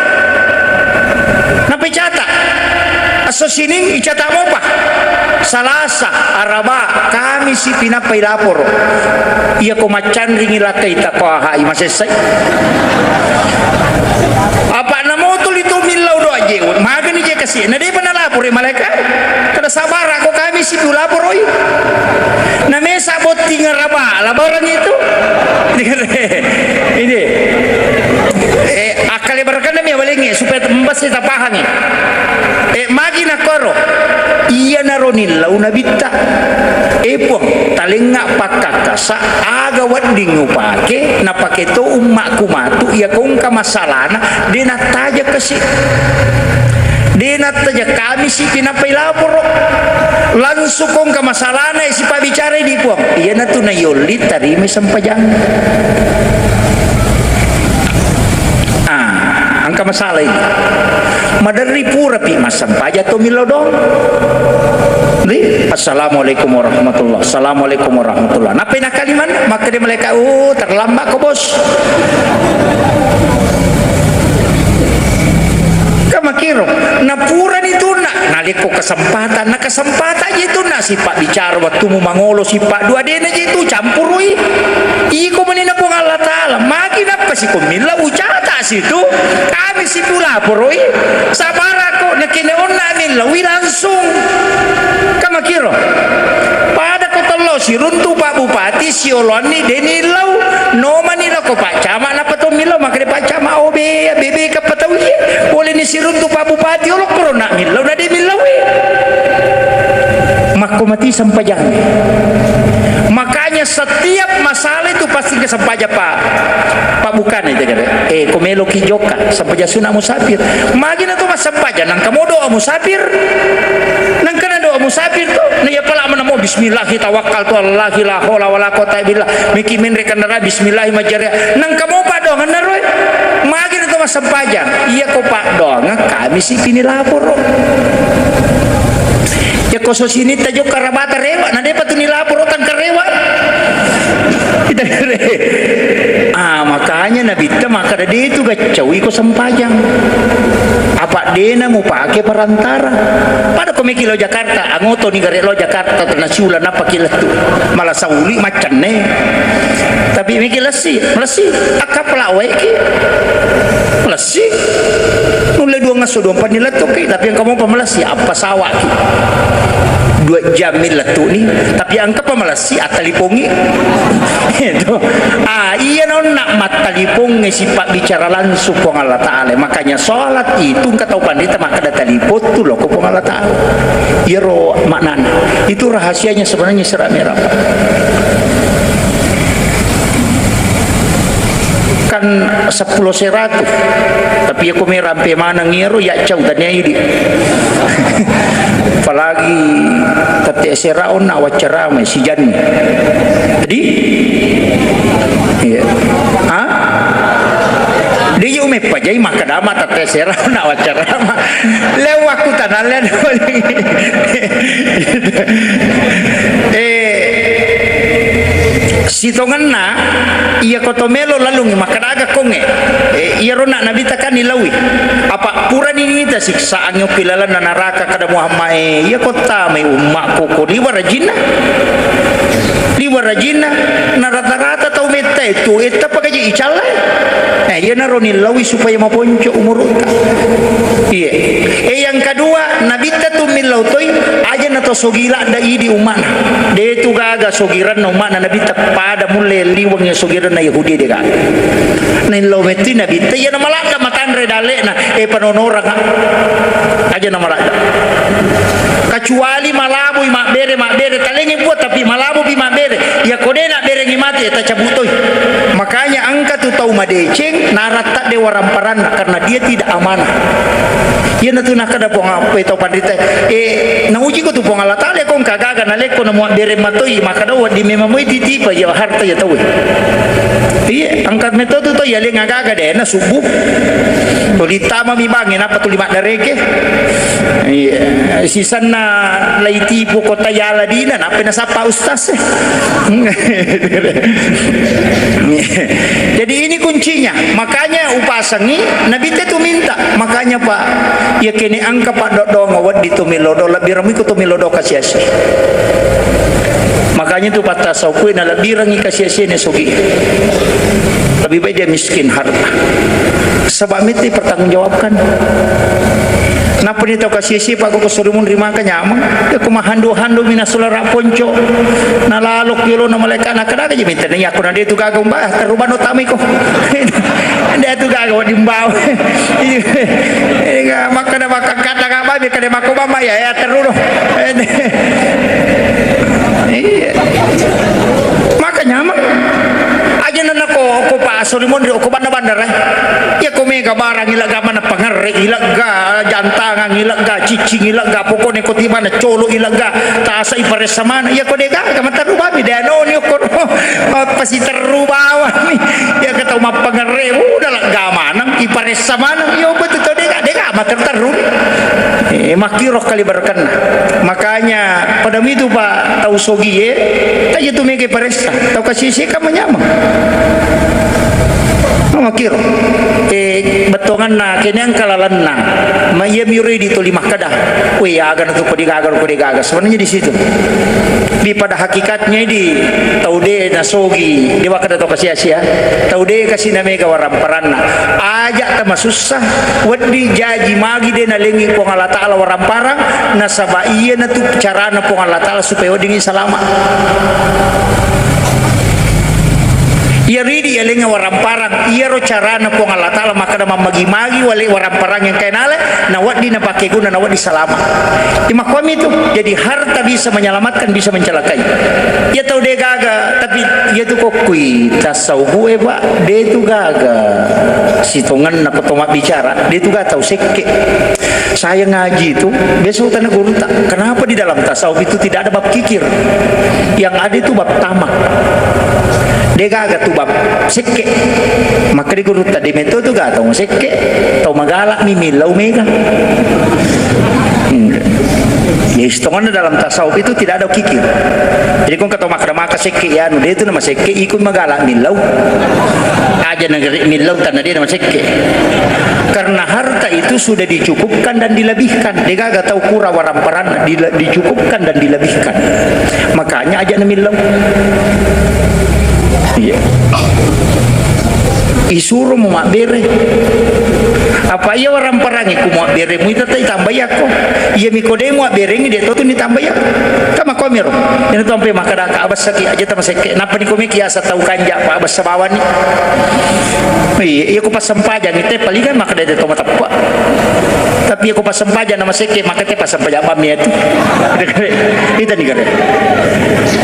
Napi cata. Esso Sining icata mopa. Salasa, Araba, Kamisi pinappai laporo. Iya ko maccanringi lakkai taqwa hai masessai. Apa na motoli tu millau doa je. Magani je kasi. Na depa na laporo malaika. Kada sabara ko Kamisi tu laporoi. Na mesa botting Araba, labaran itu. Ini. Eh, Kalebarkanna mi awalengnge supaya tembassi tapahangi. Eh, magi nakkoro? Iyanaro nillau Nabitta. Eh, Puang, talengnga pakkakkasa, aga wedding upake, napake to ummakku matu, iya kongka masalana, de nattaja kasi. De nattaja kamisi pi nappai laporo. Langsung kongka masalana, eh, sipabbicarai di Puang. Iyanatu nayolli tarimai sempajang. Ah, engka masalah ini. Maderri purapi massempajang to millau doang. Di, "Assalamualaikum warahmatullah. Assalamualaikum warahmatullah." Nappai nakkalimanna, makkeda malaika, "Oh, terlambat ko, Bos." Kamakiro, napurani tunna, nalekko kesempatan, na kesempatan je tunna, sipabbicara wettumu mangolo, sipaddua, dena je tu campurui. Iko menina Puang Allah Ta'ala, magi nappa siko milla ucata situ, kami situ laporoi, sabarako, nakene onna millaui langsung. Kamakiro, pada ko tello siruntu Pak Bupati, sioloanni deni illau, nomani lako Pak Camat, nappa to Be, bebe kappa tau iye, boleh ni siruntu Pak Bupati, olo korona millau, na de millau e. Makko mati sempajang. Makanya setiap masalah itu pasti ke sempajang, Pak. Pak, bukan itu, kata. Eh, ko melo ki jokka, sempajang sunat musafir. Magi na to massempajang, nang kamu doa musafir. Nang kana doa musafir to, na iya pala mana mo bismillahi tawakkaltu alallahi la haula wala quwata illa billah. Miki menre kendaraan bismillahi majjari. Nang kamu paddoangenna roe. Magi na to massempajang. Iya ko paddoangeng kami si pini laporo. Ya ko so sinitta jokka rabata rewa, na depa tu ni laporo tangka rewa. Kita re. Ah, makanya Nabitta makkada de tu gaccau iko sempajang. Apa dena mupake perantara. Pada ko meki lo Jakarta, angoto ni gare lo Jakarta, tena siula napa ki lettu. Malah sauli maccenne. Tapi meki lessi, lessi. Akka pala wae ki. Lessi. Nulle dua ngaso dua panni lettu ki, tapi engka mopa malessi, apa sawaki. Dua jam mi lettu ni, tapi engka pa malessi, attalipongi. Itu. Ah, iya nonna mattalipongi sipabbicara langsung Puang Allah Ta'ala. Makanya sholat itu engka tau pandita makkada talipottu loko Puang Allah Ta'ala. Iyaro maknana. Itu rahasianya sebenarnya sera merah. Kan sepuluh seratus. Tapi aku merampe maneng iyaro ya cau tania idi. Apalagi tette sera onna waccarama sijanni. Jadi, iya. Ha? Dia umeppa jai makkadama tette sera onna waccarama. Lewakku tanah lewat. Eh, sitongenna, iya ko to melo lalungngi, makkadaga kongnge. Eh, iyaro na Nabitta kan nilaui. Apa purani nita siksaan yokki lalenna naraka, kada Muhammad, eh, iya ko tamai ummakku ko liwa rajinna. Liwa rajinna, na rata-rata tau metta itu, etta pakaji icallai. Nah, iyanaro nilaui supaya maponco umurutta. Iya. Eh, yang kedua, Nabitta tu millau toi, aja na to sogi ladda idi ummana. De tu gaga sogiranna ummana Nabitta pada mulle liwang ya sogiranna Yahudi de gaga. Nillau metti Nabitta, iya na maladda matanre dalle'na, eh, panonorang. Aja na maladda. Kecuali malabui mabbere, mabbere, talengi buat tapi malabupi mabbere. Iya ko de na berengi mate, eh, tacabutoi. Makanya engka tu tau madeceng, naratta de waramparanna karena dia tidak amanah. Iyanatu nakkada Puang, apa tau panrita, eh, nauji ko tu Puang Allah Ta'ala ko engka gaga nalekko namuabbere matoi, makkada wedding memang moi titipa ya harta ya tau. Iya, angkat metode to ya lenga gaga de na subuh. Tuli tama mi bangi napa tuli maddareke. Iya, sisanna lai tipu kota yala dina, napa nasappa ustaz. Jadi ini kuncinya. Makanya upasangi Nabitta tu minta. Makanya Pak, ya kene angka Pak dodong weddi tu milodo, lebbi rami ku tu milodo kasiasi. Makanya tu patta saukui na lebbi rangi kasiasi ne sogi. Lebih baik dia miskin harta. Sebab itu pertanggungjawabkan. Napa ni tau kasiasi Pak ko sorimun rimaka nyameng. Aku mahandu-handu mina sulara ponco. Na lalok yolo na malaika na kada aja minta ni aku na de tu gaga umba terubano tamiko. De tu gaga wadimbawa. Iya, makkada makkada kata kaba kada mako mama ya ya teruno. Iya. Maka nyameng. Aja nana ko ko pa sori mondri ko banda bandara. Ya ko mega barang ilegga mana pangerre ilegga jantangan ilegga cicing ilegga pokoknya ko timana colo ilegga tasa iparessa mana. Ya ko dega kama terubami de anoni ko. Apa si terubawami. Ya kata mappangerre udah lega maneng iparessa maneng. Ya betul to dega dega materru-terru. Eh, makkiro kali berkenna. Makanya pada mitu Pak tau sogie, taja tu mege paressa, tau kasisi ka manyameng. Makkiro. Eh, bettonganna kene angka lalenna. Ma iya mi ridi tuli makkada. Weh, aga na tu kode gaga, kode gaga. Sebenarnya di situ. Di pada hakikatnya di tau de nasogi, de wakkada tau kasi-asia. Tau de kasi na mega waramparanna. Aja ta masussa, weddi jaji magi de nalengi Puang Allah Ta'ala waramparang, nasaba iyanatu carana Puang Allah Ta'ala supaya weddingngi salama. Iya ridi yalengnge waramparang, iyaro carana Puang Allah Ta'ala makkeda mammagi-magi wale waramparang engkae nala, nawedding napake guna, nawedding salama. Imakkuami tu. Jadi harta bisa menyelamatkan, bisa mencelakai. Iya tau de gaga, tapi iya tu kokkui tasawuf e, Pak, de tu gaga. Sitongenna ko to mabbicara, de tu gaga tau sekke. Saya ngaji itu, biasa utana gurutta, kenapa di dalam tasawuf itu tidak ada bab kikir? Yang ada itu bab tamak. De gaga tu bab sekke. Maka di gurutta, de metto tu gaga tau sekke, tau magala mi millau mega. Hmm. Ya, sitongenna dalam tasawuf itu tidak ada kikir. Jadi, kong kata makkeda maka sekke ya, anu, de tu nama sekke, iko magala millau. Aja negeri millau tanah dia nama sekke. Karena harta itu sudah dicukupkan dan dilebihkan. De gaga tau kura waramparang, dile-, dicukupkan dan dilebihkan. Makanya aja namillau. Iya. Isuro mu mabbere. Apa iya waramparang iku muabbere mu ita tai tambai akko. Iya miko de muabberengi de to tu ni tambai akko. Kama komiro. Ina tu ampe makkeda ka abessaki aja tama sekke. Napa ni komeki asa tau kanja pa abessa bawani. Iya, iya ko passempajang ite palingan makkeda de to mateppa. Tapi iya ko passempajang nama sekke makkeda passempajang bammi itu. Ita ni gare.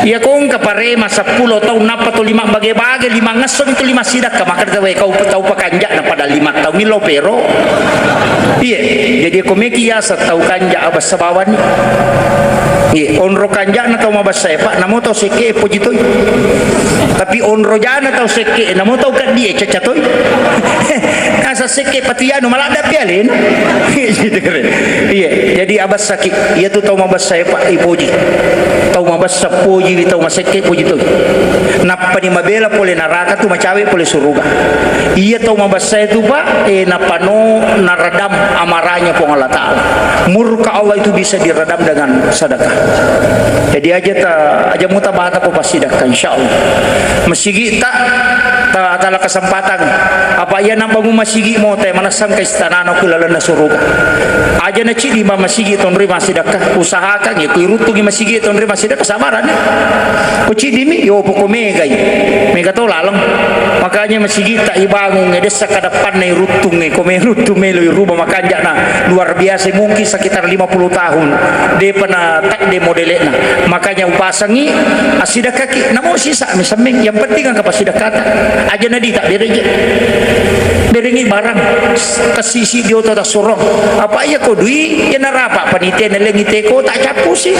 Iya ko engka parema seppulo taung nappa to lima bage-bage, lima ngesso itu lima sidakka makkeda wae kau tau pakanja na pada lima taung millau pero. Iya, jadi ko meki asa tau kanja abessa bawani. Iya, onro kanjana tau mabessa e, Pak, namo tau sekke e poji toi. Tapi onro jana tau sekke e, namo tau keddi e caca toi. Asa sekke patu yanu maladda pi alena. Iya, jadi abessaki. Iya tu tau mabessa e, Pak, ipoji. Tau mabessa poji, tau masekke poji toi. Nappani mabela pole naraka tu macawe pole suruga. Iya tau mabessa e tu, Pak, eh, napano naredam amarahnya Puang Allah Ta'ala. Murka Allah itu bisa diredam dengan sedekah. Jadi aja ta, aja muta bata ko passidakka, insyaallah. Masigi ta, ta, tala kesempatan. Apa iya nambangun masigi mo te manessang ke istana ku lalenna suruga. Aja na cidi ma masigi tonri massidakka. Usahakan ya ku iruttungi masigi tonri massidakka sabaran. Ko cidi mi, yo poko megai. Mega to laleng. Makanya masigi ta ibangun e dessa kadappanna iruttung e, ko me ruttung melo iruba makanjana luar biasa, mungkin sekitar lima puluh tahun depa na takde modelekna. Makanya upasangi assidakkaki, namo sisa mi semmeng, yang penting engka passidakkata. Aja na dita bereje. Berengi barang kesisi dioto tassurong. Apa iya ko dui, iya narapa panitia nalengi teko tak cappusi.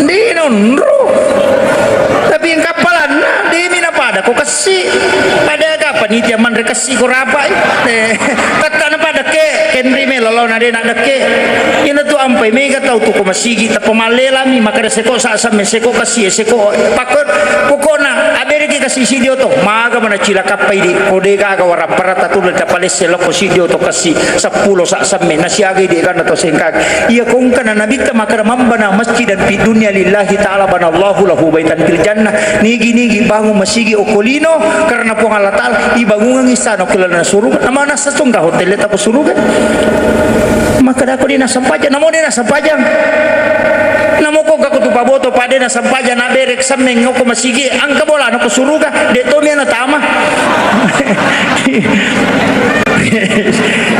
Ndi nonro. Tapi engka palanna, demi napada ko kessi. Pada aga panitia manre kessi ko rapai. Eh, tetta napada ke, kenri me lolona de na dekke. Ina tu ampai mega tau tu ko masigi, tappa mallelami, makkeda seko sasemme, seko kessi, seko pakko, pokokna abereki kessi si dioto. Maga mana cilakappa idi, ko de gaga waramparata tu tapalesse lokko si dioto kessi. Seppulo sa semme, nasiagai di ganna to sengkaki. Iya kongkana nabitta makkeda, "Man bana masjidan fid dunya lillahi ta'ala banallahu lahu baitan fil jannah." Nigi-nigi bangun masigi okko lino karena Puang Allah Ta'ala, ibangungang istana okko lalenna suruga. Nama nasa tungga hotel ta ko suruga. Makkeda ko de nasempajang, namo de nasempajang. Namo ko gak tu paboto pade nasempajang na berek semmeng okko masigi, angka bolana ko suruga, de to mi ana tama.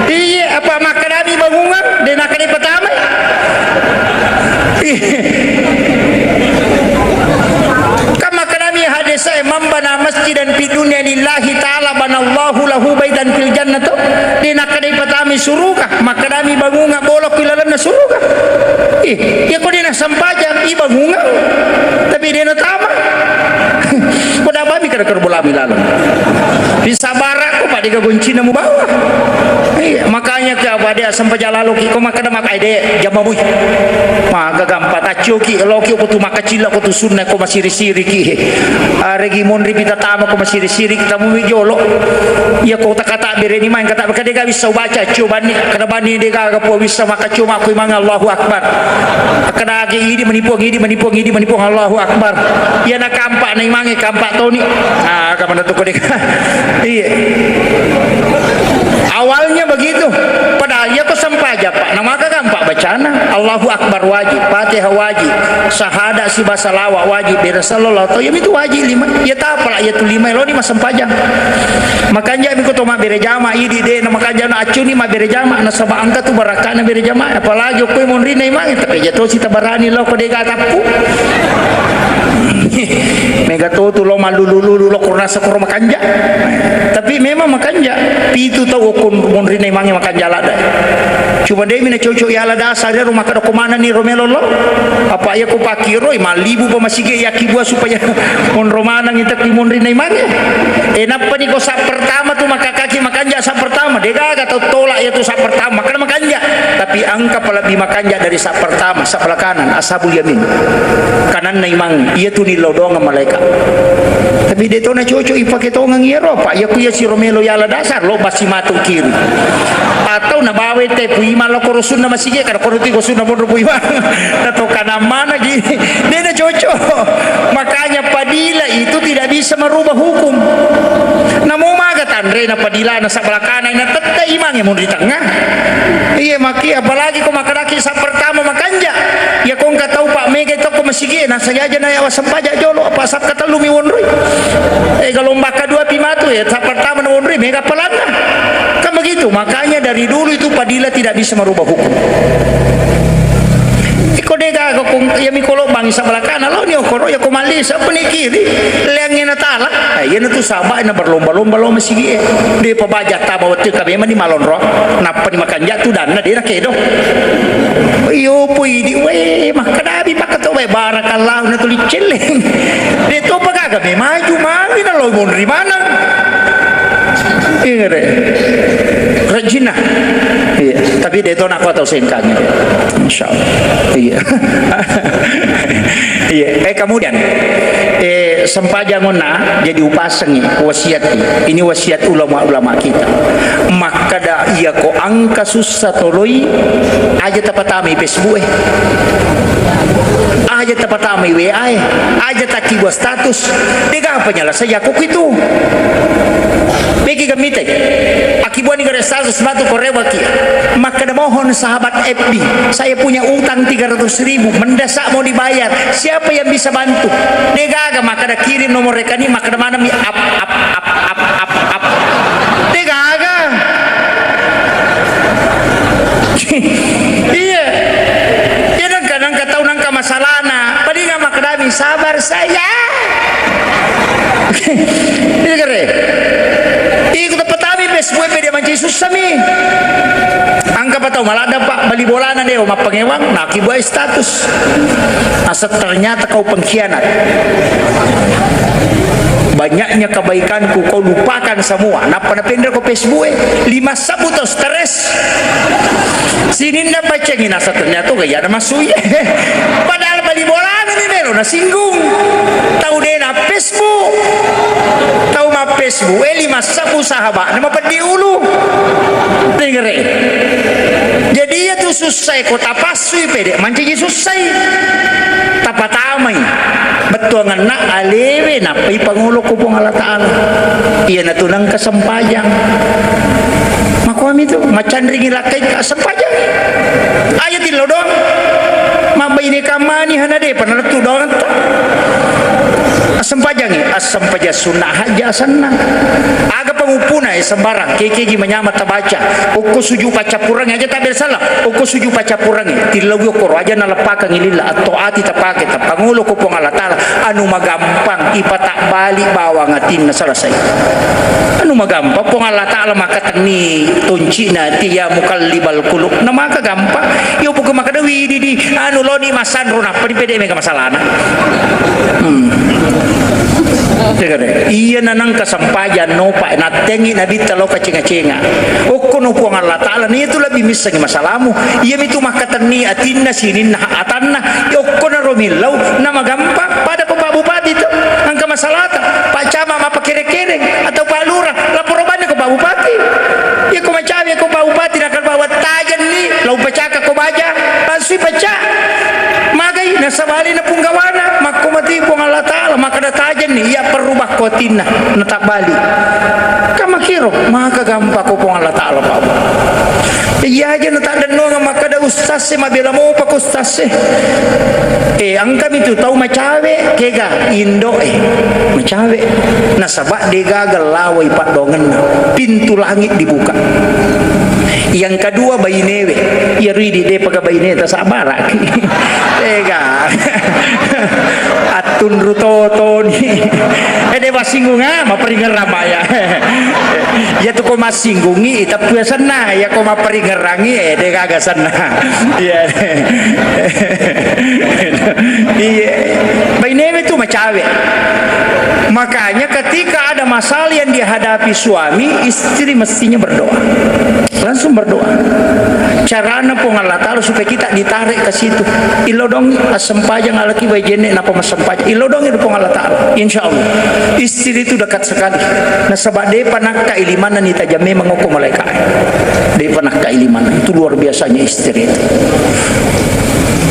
Iya, apa makkedami bangungang, de nakkeda patamai. Kan makkedami hadese, "Man bana masjidan fid dunya lillahi ta'ala banallahu lahu baitan fil jannah," to. De nakkeda patamai suruga, makkedami bangungang bolok pi lalenna suruga. Ih, iya ko de nasempajang, ibangungang. Tapi de natama. Pada bami kada kerbolami lalang. Di sabara ko pada goncina mubawa. Iya, makanya ke apa de sempajang lalo ki ko makkeda makai de jama bui. Maga gampa taccio ki lo ki ko tu makacilla ko tu sunna ko masiri-siri ki. Aregi monri pita tama ko masiri-siri kita mu jolo. Iya ko takata bereni main kata kada ga bisa baca cio bani kada bani de ga po bisa maka cio mako imang Allahu Akbar. Kada age idi menipuang, idi menipuang, idi menipuang, Allahu Akbar. Iya na kampak na imange kampak toni. Ah, kamana tu ko de. Iya. Awalnya begitu. Padahal iya ko sempajang, Pak. Na maka kampak baca Ana, Allahu Akbar wajib, Fatihah wajib, sahada siba salawa wajib, bere sallallahu tau, yamitu wajib lima. Iya tapala iya tu lima eloni massempajang. Makanja mi ko to mabbere jama, idi de na makanja na accuni mabbere jama, nasaba engka tu barakana bere jama, apalagi okko monrinna imangnge, tapi aja to sita barani lo ko dega tappu. Mega to tu lo malulu-lulu lo kurasa koro makanja. Tapi memang makanja, pitu tau okko monrinna imangnge makanja ladde. Cuma de mi na cocok yala dasar ero makkeda ko manenni ro melo lo. Apa iya ko pakkiroi mallibu pa masigi yakkibua supaya monro maneng ita ki monrinna imangnge. E, nappa ni ko sa pertama tu makkakaki makanja sa pertama, de gaga tau tolak iya tu sa pertama, makkeda makanja. Tapi engka pa lebbi makanja dari sa pertama, sa belakanang, ashabul yamin. Kananna imang, iya tu nillau doang malaikat. Tapi de to na cocok ipake tongeng iyaro, apa iya ku iya siro melo yala dasar lo basi matu kiri. Atau nabawa tepu imang lo koro sunna masigi, kada koro tu ko sunna monro pu imang. Na to kanang mana gini. De na cocok. Makanya padilah itu tidak bisa merubah hukum. Namo maga tanre na padilah na sabala kanai na tette imang ya mun di tengah. Iya maki apalagi ko makadaki sa pertama makanja. Ya ko engka tau pak mega itu ko masigi na saja na ya wasempaja jolo apa sa katellu mi wonroi. Eh, gelombang kedua pi matu ya, sa pertama na wonroi mega pelanna. Kan begitu, makanya dari dulu itu padilah tidak bisa merubah hukum. Iko de gaga kong, iya mi kolo bangi sabala kana lo ni okoro ya ko malli sa puni kiri, leangnge na tala. Eh, iya na tu saba na berlomba-lomba lo masigi e. De pa baja taba wettu ka memang ni malonro. Nappa ni makanja tu danna de na kedo. Iyo pui di we makkadabi makkato we barakallahu na tuli celleng. De to pa gaga me maju mami na lo monri maneng. Iya, re. Rajinna. Iya, tapi de to nako tau sengkang. Insya Allah. Iya. Iya. Eh, kemudian, eh, sempajang onna jadi upasengi wasiat. Ini wasiat ulama-ulama kita. Makkada iya ko angka sussa toloi, aja tapatamai Facebook e. Aja tapatamai W A e. Aja takkibua status. Dega apa nyala saja kok itu. Peki gamite. Akibuani gare status batu korewaki. Makkada mohon sahabat F B. Saya punya utang tiga ratus ribu. Mendesak mau dibayar. Siapa yang bisa bantu? Degaga makkada kirim nomor rekening, makkada mana mi ap, ap, ap, ap, ap, ap. Degaga. Iya. Iya, nengka, nengka tau nengka masalahna. Palinga makkadami, "Sabar, sayang." Iya, kere. Iku tepatami Facebook pede manci sussami. Angka patau maladda, Pak, bali bolana deo mappangewang, nakibuai status. Asal ternyata kau pengkhianat. Banyaknya kebaikanku kau lupakan semua. Nappa napendra ko Facebook e, lima sebbu to stres. Sininna pacengi nasa ternyata gaya ada masui. Padahal bali bolana ni melo na singgung. Tau dena Facebook. Tau ma Facebook e lima sebbu sahabat. Nama peddi ulu. Dengar e. Jadi iya tu susah ko tapassui pede mancaji sussai. Tapatamai. Bettuanganna alewe nappai pangolo ko Puang Allah Ta'ala. Iyanatu nengka sempajang. Makuami tu, macanringi lakkai ka sempajang. Aja tillo doang. Mabbaine kamani hana de panalettu doang ta. Assempajangi, assempajang sunnah haja asanna. Aga panguppuna e sembarang, kekegi manyama tabaca. Okko suju paccappurangngi aja tabe salah. Okko suju paccappurangngi, tillau yokkoro aja naleppakengngi lilla, attoati tapake, tapangolo ko Puang Allah Ta'ala, anu magampang ipatabbali bawang atinna selesai. Anu magampang, Puang Allah Ta'ala makatenni toncina ati, ya muqallibal qulub. Na maka gampang. Yo buka makada wididi, anu loni masanro nappa dipede mega masalana. Hmm. Iya nanang kasampajan nopa, nattengi nabitta lo kacenga-cenga. Okkono Puang Allah Ta'ala, nitu lebbi missengi masalamu. Iyamitu makkatenni atinna sininna atanna. Okkonaro millau, namagampang. Pada ko Pak Bupati tu, engka masalata. Pak Camat mappakere-kere atau Pak Lurah, laporo banni ko Pak Bupati. Iya ko macawe ko Pak Bupati, nakal bawa tajenni, lau pacaka ko baja, pansui pecah. Magai, nasabali na punggawana, makko mati Puang Allah Ta'ala, makkada tajenni, iya perubah ko atinna, natabbali. Kamakiro, maka gampang ko Puang Allah Ta'ala, Pak. Iya aja nataddenno, makkada Ustaz e, mabela mopa ko Ustaz e. Eh, engkami tu tau macawe, kega indo'e macawe. Nasaba degaga lawai paddoangenna. Pintu langit dibuka. Yang kedua, bainewe. Iya ridi, depaga baineta, sabaraki. Tega. Attunru totoni. Eh, de massinggunga, maperingerang maya. Iya tu ko massinggungi, iteppu senna. Iya ko maperingerangi, eh, degaga senna. Iya. Iya. Bainewe tu macawe. Makanya ketika ada masalah yang dihadapi suami, istri mestinya berdoa. Langsung berdoa. Carana Puang Allah Ta'ala supaya kita ditarik ke situ. Ilodong assempajang alaki bai jenne napa massempajang. Ilodong itu Puang Allah Ta'ala. Insya Allah. Istri itu dekat sekali. Nasaba depa nakka ilimanna ni tajam memang oko malaikat. Depa nakka ilimanna. Itu luar biasanya istri itu.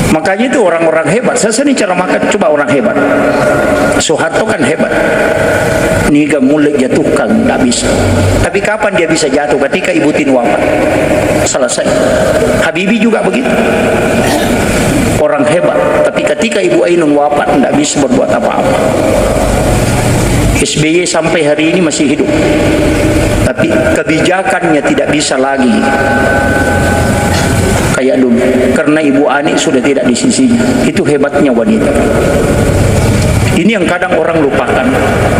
Makanya itu orang-orang hebat. Saya sering cara makan, coba orang hebat. Soeharto kan hebat. Niga mulai jatuhkan, nggak bisa. Tapi kapan dia bisa jatuh? Ketika Ibu Tin wafat. Selesai. Habibie juga begitu. Orang hebat. Tapi ketika Ibu Ainun wafat, nggak bisa berbuat apa-apa. S B Y sampai hari ini masih hidup. Tapi kebijakannya tidak bisa lagi kayak dulu. Karena Ibu Ani sudah tidak di sisinya. Itu hebatnya wanita. Ini yang kadang orang lupakan.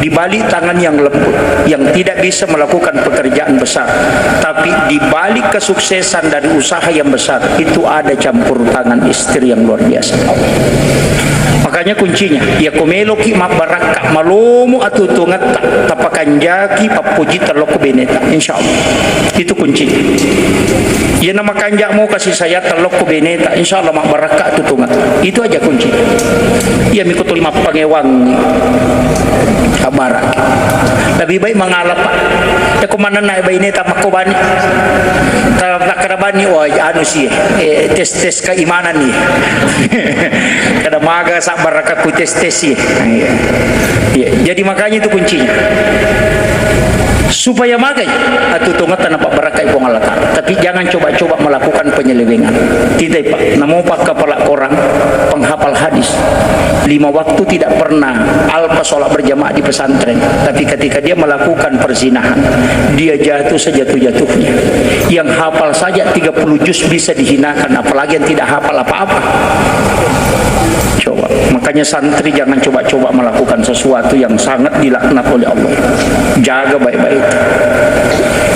Di balik tangan yang lembut, yang tidak bisa melakukan pekerjaan besar, tapi di balik kesuksesan dari usaha yang besar, itu ada campur tangan istri yang luar biasa. Makanya kuncinya, iya ko meloki mabbarakka, malomo atuo-tuongetta, tapakanjaki pappoji tellokko beneta, insya Allah. Itu kuncinya. Iya na makanjamo kasih sayang tellokko beneta, insya Allah mabbarakka atuo-tuongetta. Itu aja kuncinya. Iya miko tuli mappangewang. Abbarakki. Lebih baik mengalah, Pak. Iya ko manenna baineta makko bani. Ta-, takkeda bani, wah, anu si, eh, tes-tes keimanan ni. Kada maga sabbarakakku tes-tes si. Iya. Iya. Jadi makanya itu kuncinya. Supaya magai atuo-tuongetta napabbarakkai Puang Allah Ta'ala. Tapi jangan coba-coba melakukan penyelewengan. Tidak, Pak. Namo Pak kepala korang, penghafal hadis. Lima waktu tidak pernah alpa sholat berjamaah di pesantren. Tapi ketika dia melakukan perzinahan, dia jatuh sejatuh-jatuhnya. Yang hafal saja tiga puluh juz bisa dihinakan, apalagi yang tidak hafal apa-apa. Coba, makanya santri jangan coba-coba melakukan sesuatu yang sangat dilaknat oleh Allah. Jaga baik-baik.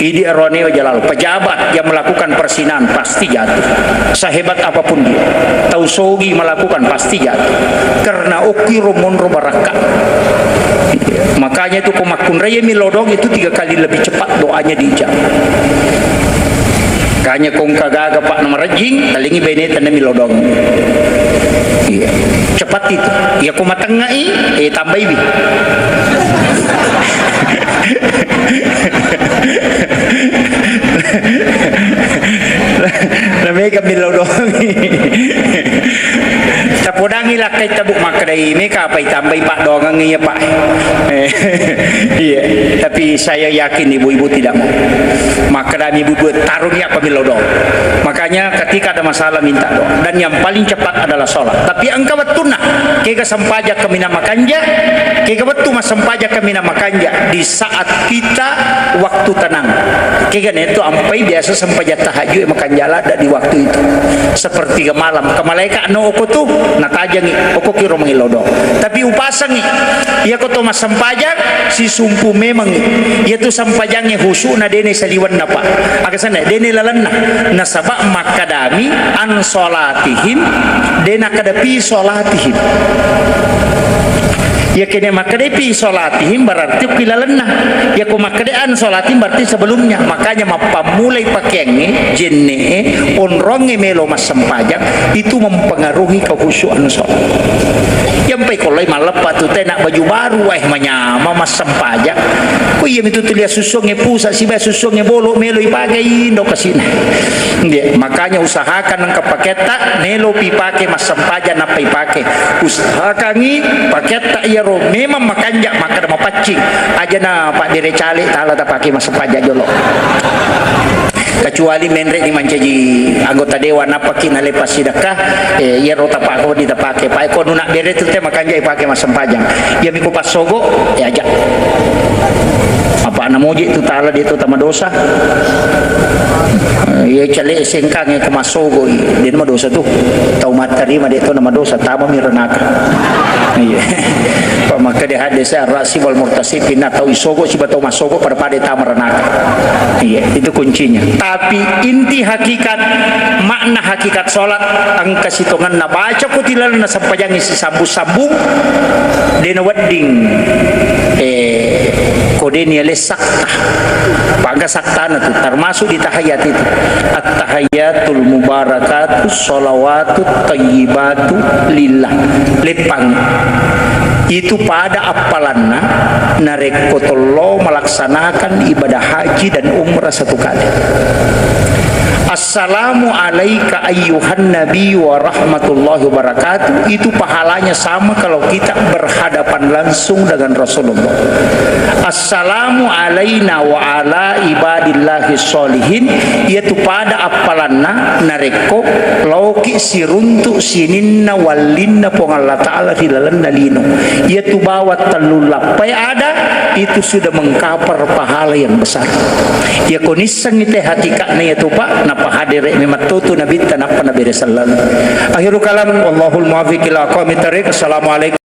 Idi arone jalal, pejabat yang melakukan perzinahan pasti jatuh. Sehebat apapun dia, tau sogi melakukan pasti jatuh. Karena okiro monro barakka. Makanya itu ko makkunrai milodong itu tiga kali lebih cepat doanya diijabah. Kanya kongka gaga, Pak, namarejjing, talingi beneta na milodong. Iya. Cepat itu. Iya ko matengngai, eh, tambaiwi. Na mega milodong. Tapodangi lakkai tabu makkedai, meka apa itambai paddoangengnge iya, Pak. Eh, iya, tapi saya yakin ibu-ibu tidak mau. Makkedami ibu-ibu, tarungi apa milodong. Makanya ketika ada masalah minta doa. Dan yang paling cepat adalah sholat. Tapi engka wettunna, kega sempajang kaminang makanja, kega wettu massempajang kaminang makanja di saat kita waktu tenang. Kega netto ampai biasa sempajang tahajud makanja ladde di waktu itu. Sepertiga malam, ke malaika no oko tu, natajangi, oko kiro mangilodong. Tapi upasangi, iya ko to massempajang, sisumpu memangi. Iya tu sempajangnge khusyuk na dene saliwenna, Pak. Aga senna, dene lalenna. Nasaba makkadami an sholatihim, dena kada fi sholatihim. Iya kene makkada fi sholatihim berarti ki lalenna. Iya ko makkada an sholatihim berarti sebelumnya. Makanya mappammulai pakeangnge, jenne'e, onrongnge melo massempajang, itu mempengaruhi kekhusyuan sholat. Yang pai kolai malleppa tu tena baju baru, eh, manyama massempajang. Ko iya mitu tulia susungnge pusa, siba susungnge bolo, melo ipake indo kasina. Nde, makanya usahakan engka paketta, melo pi pake massempajang nappa ipake. Usahakangi paketta iyaro memang makanja, makkada mapaccing. Aja na paddere cale tala tapake massempajang jolo. Kecuali menre' ni mancaji anggota dewan, nappaki nalepas sidakka, eh, iyaro tapako di tapake. Pae ko nuna bere tu te makanja ipake massempajang. Iya miko passogo, ya aja. Apa namoje tu tala de' tu tamadosa. Eh, iya cale sengkang ko massogo, de' madosa tu. Tau mattarima de' tu namadosa, tama mi ranaka. Iya. Pamakka de' hadde sa rasi wal murtasi pinna tau isogo siba tau massogo pada-pada tama ranaka. Iya, itu kuncinya. Tapi inti hakikat, makna hakikat sholat, engka sitongenna baca ko tilalna sempajangi sisambung-sambung, de' nawedding, eh, ko de' nialessakta. Paga saktana tu, termasuk di tahiyat itu. At-tahiyatul mubarakatus sholawatut thayyibatu lillah. Leppang. Itu pada appalanna narekko tollo melaksanakan ibadah haji dan umrah satu kali. Assalamu alaika ayyuhan nabi wa rahmatullahi wabarakatuh. Itu pahalanya sama kalau kita berhadapan langsung dengan Rasulullah. Assalamu alaina wa ala ibadillahi sholihin. Iyatu pada appalanna narekko laoki siruntu sininna wallinna Puang Allah Ta'ala ri lalenna lino. Iyatu bawang tellu lappai ada, itu sudah mengkapar pahala yang besar. Iya ko nissengngi te hakikatna iyatu, Pak, nappa hadere' memang tu nabitta nappa nabere selleng. Akhirul kalam, wallahul muwaffiq ila aqwamit thariq. Assalamualaikum.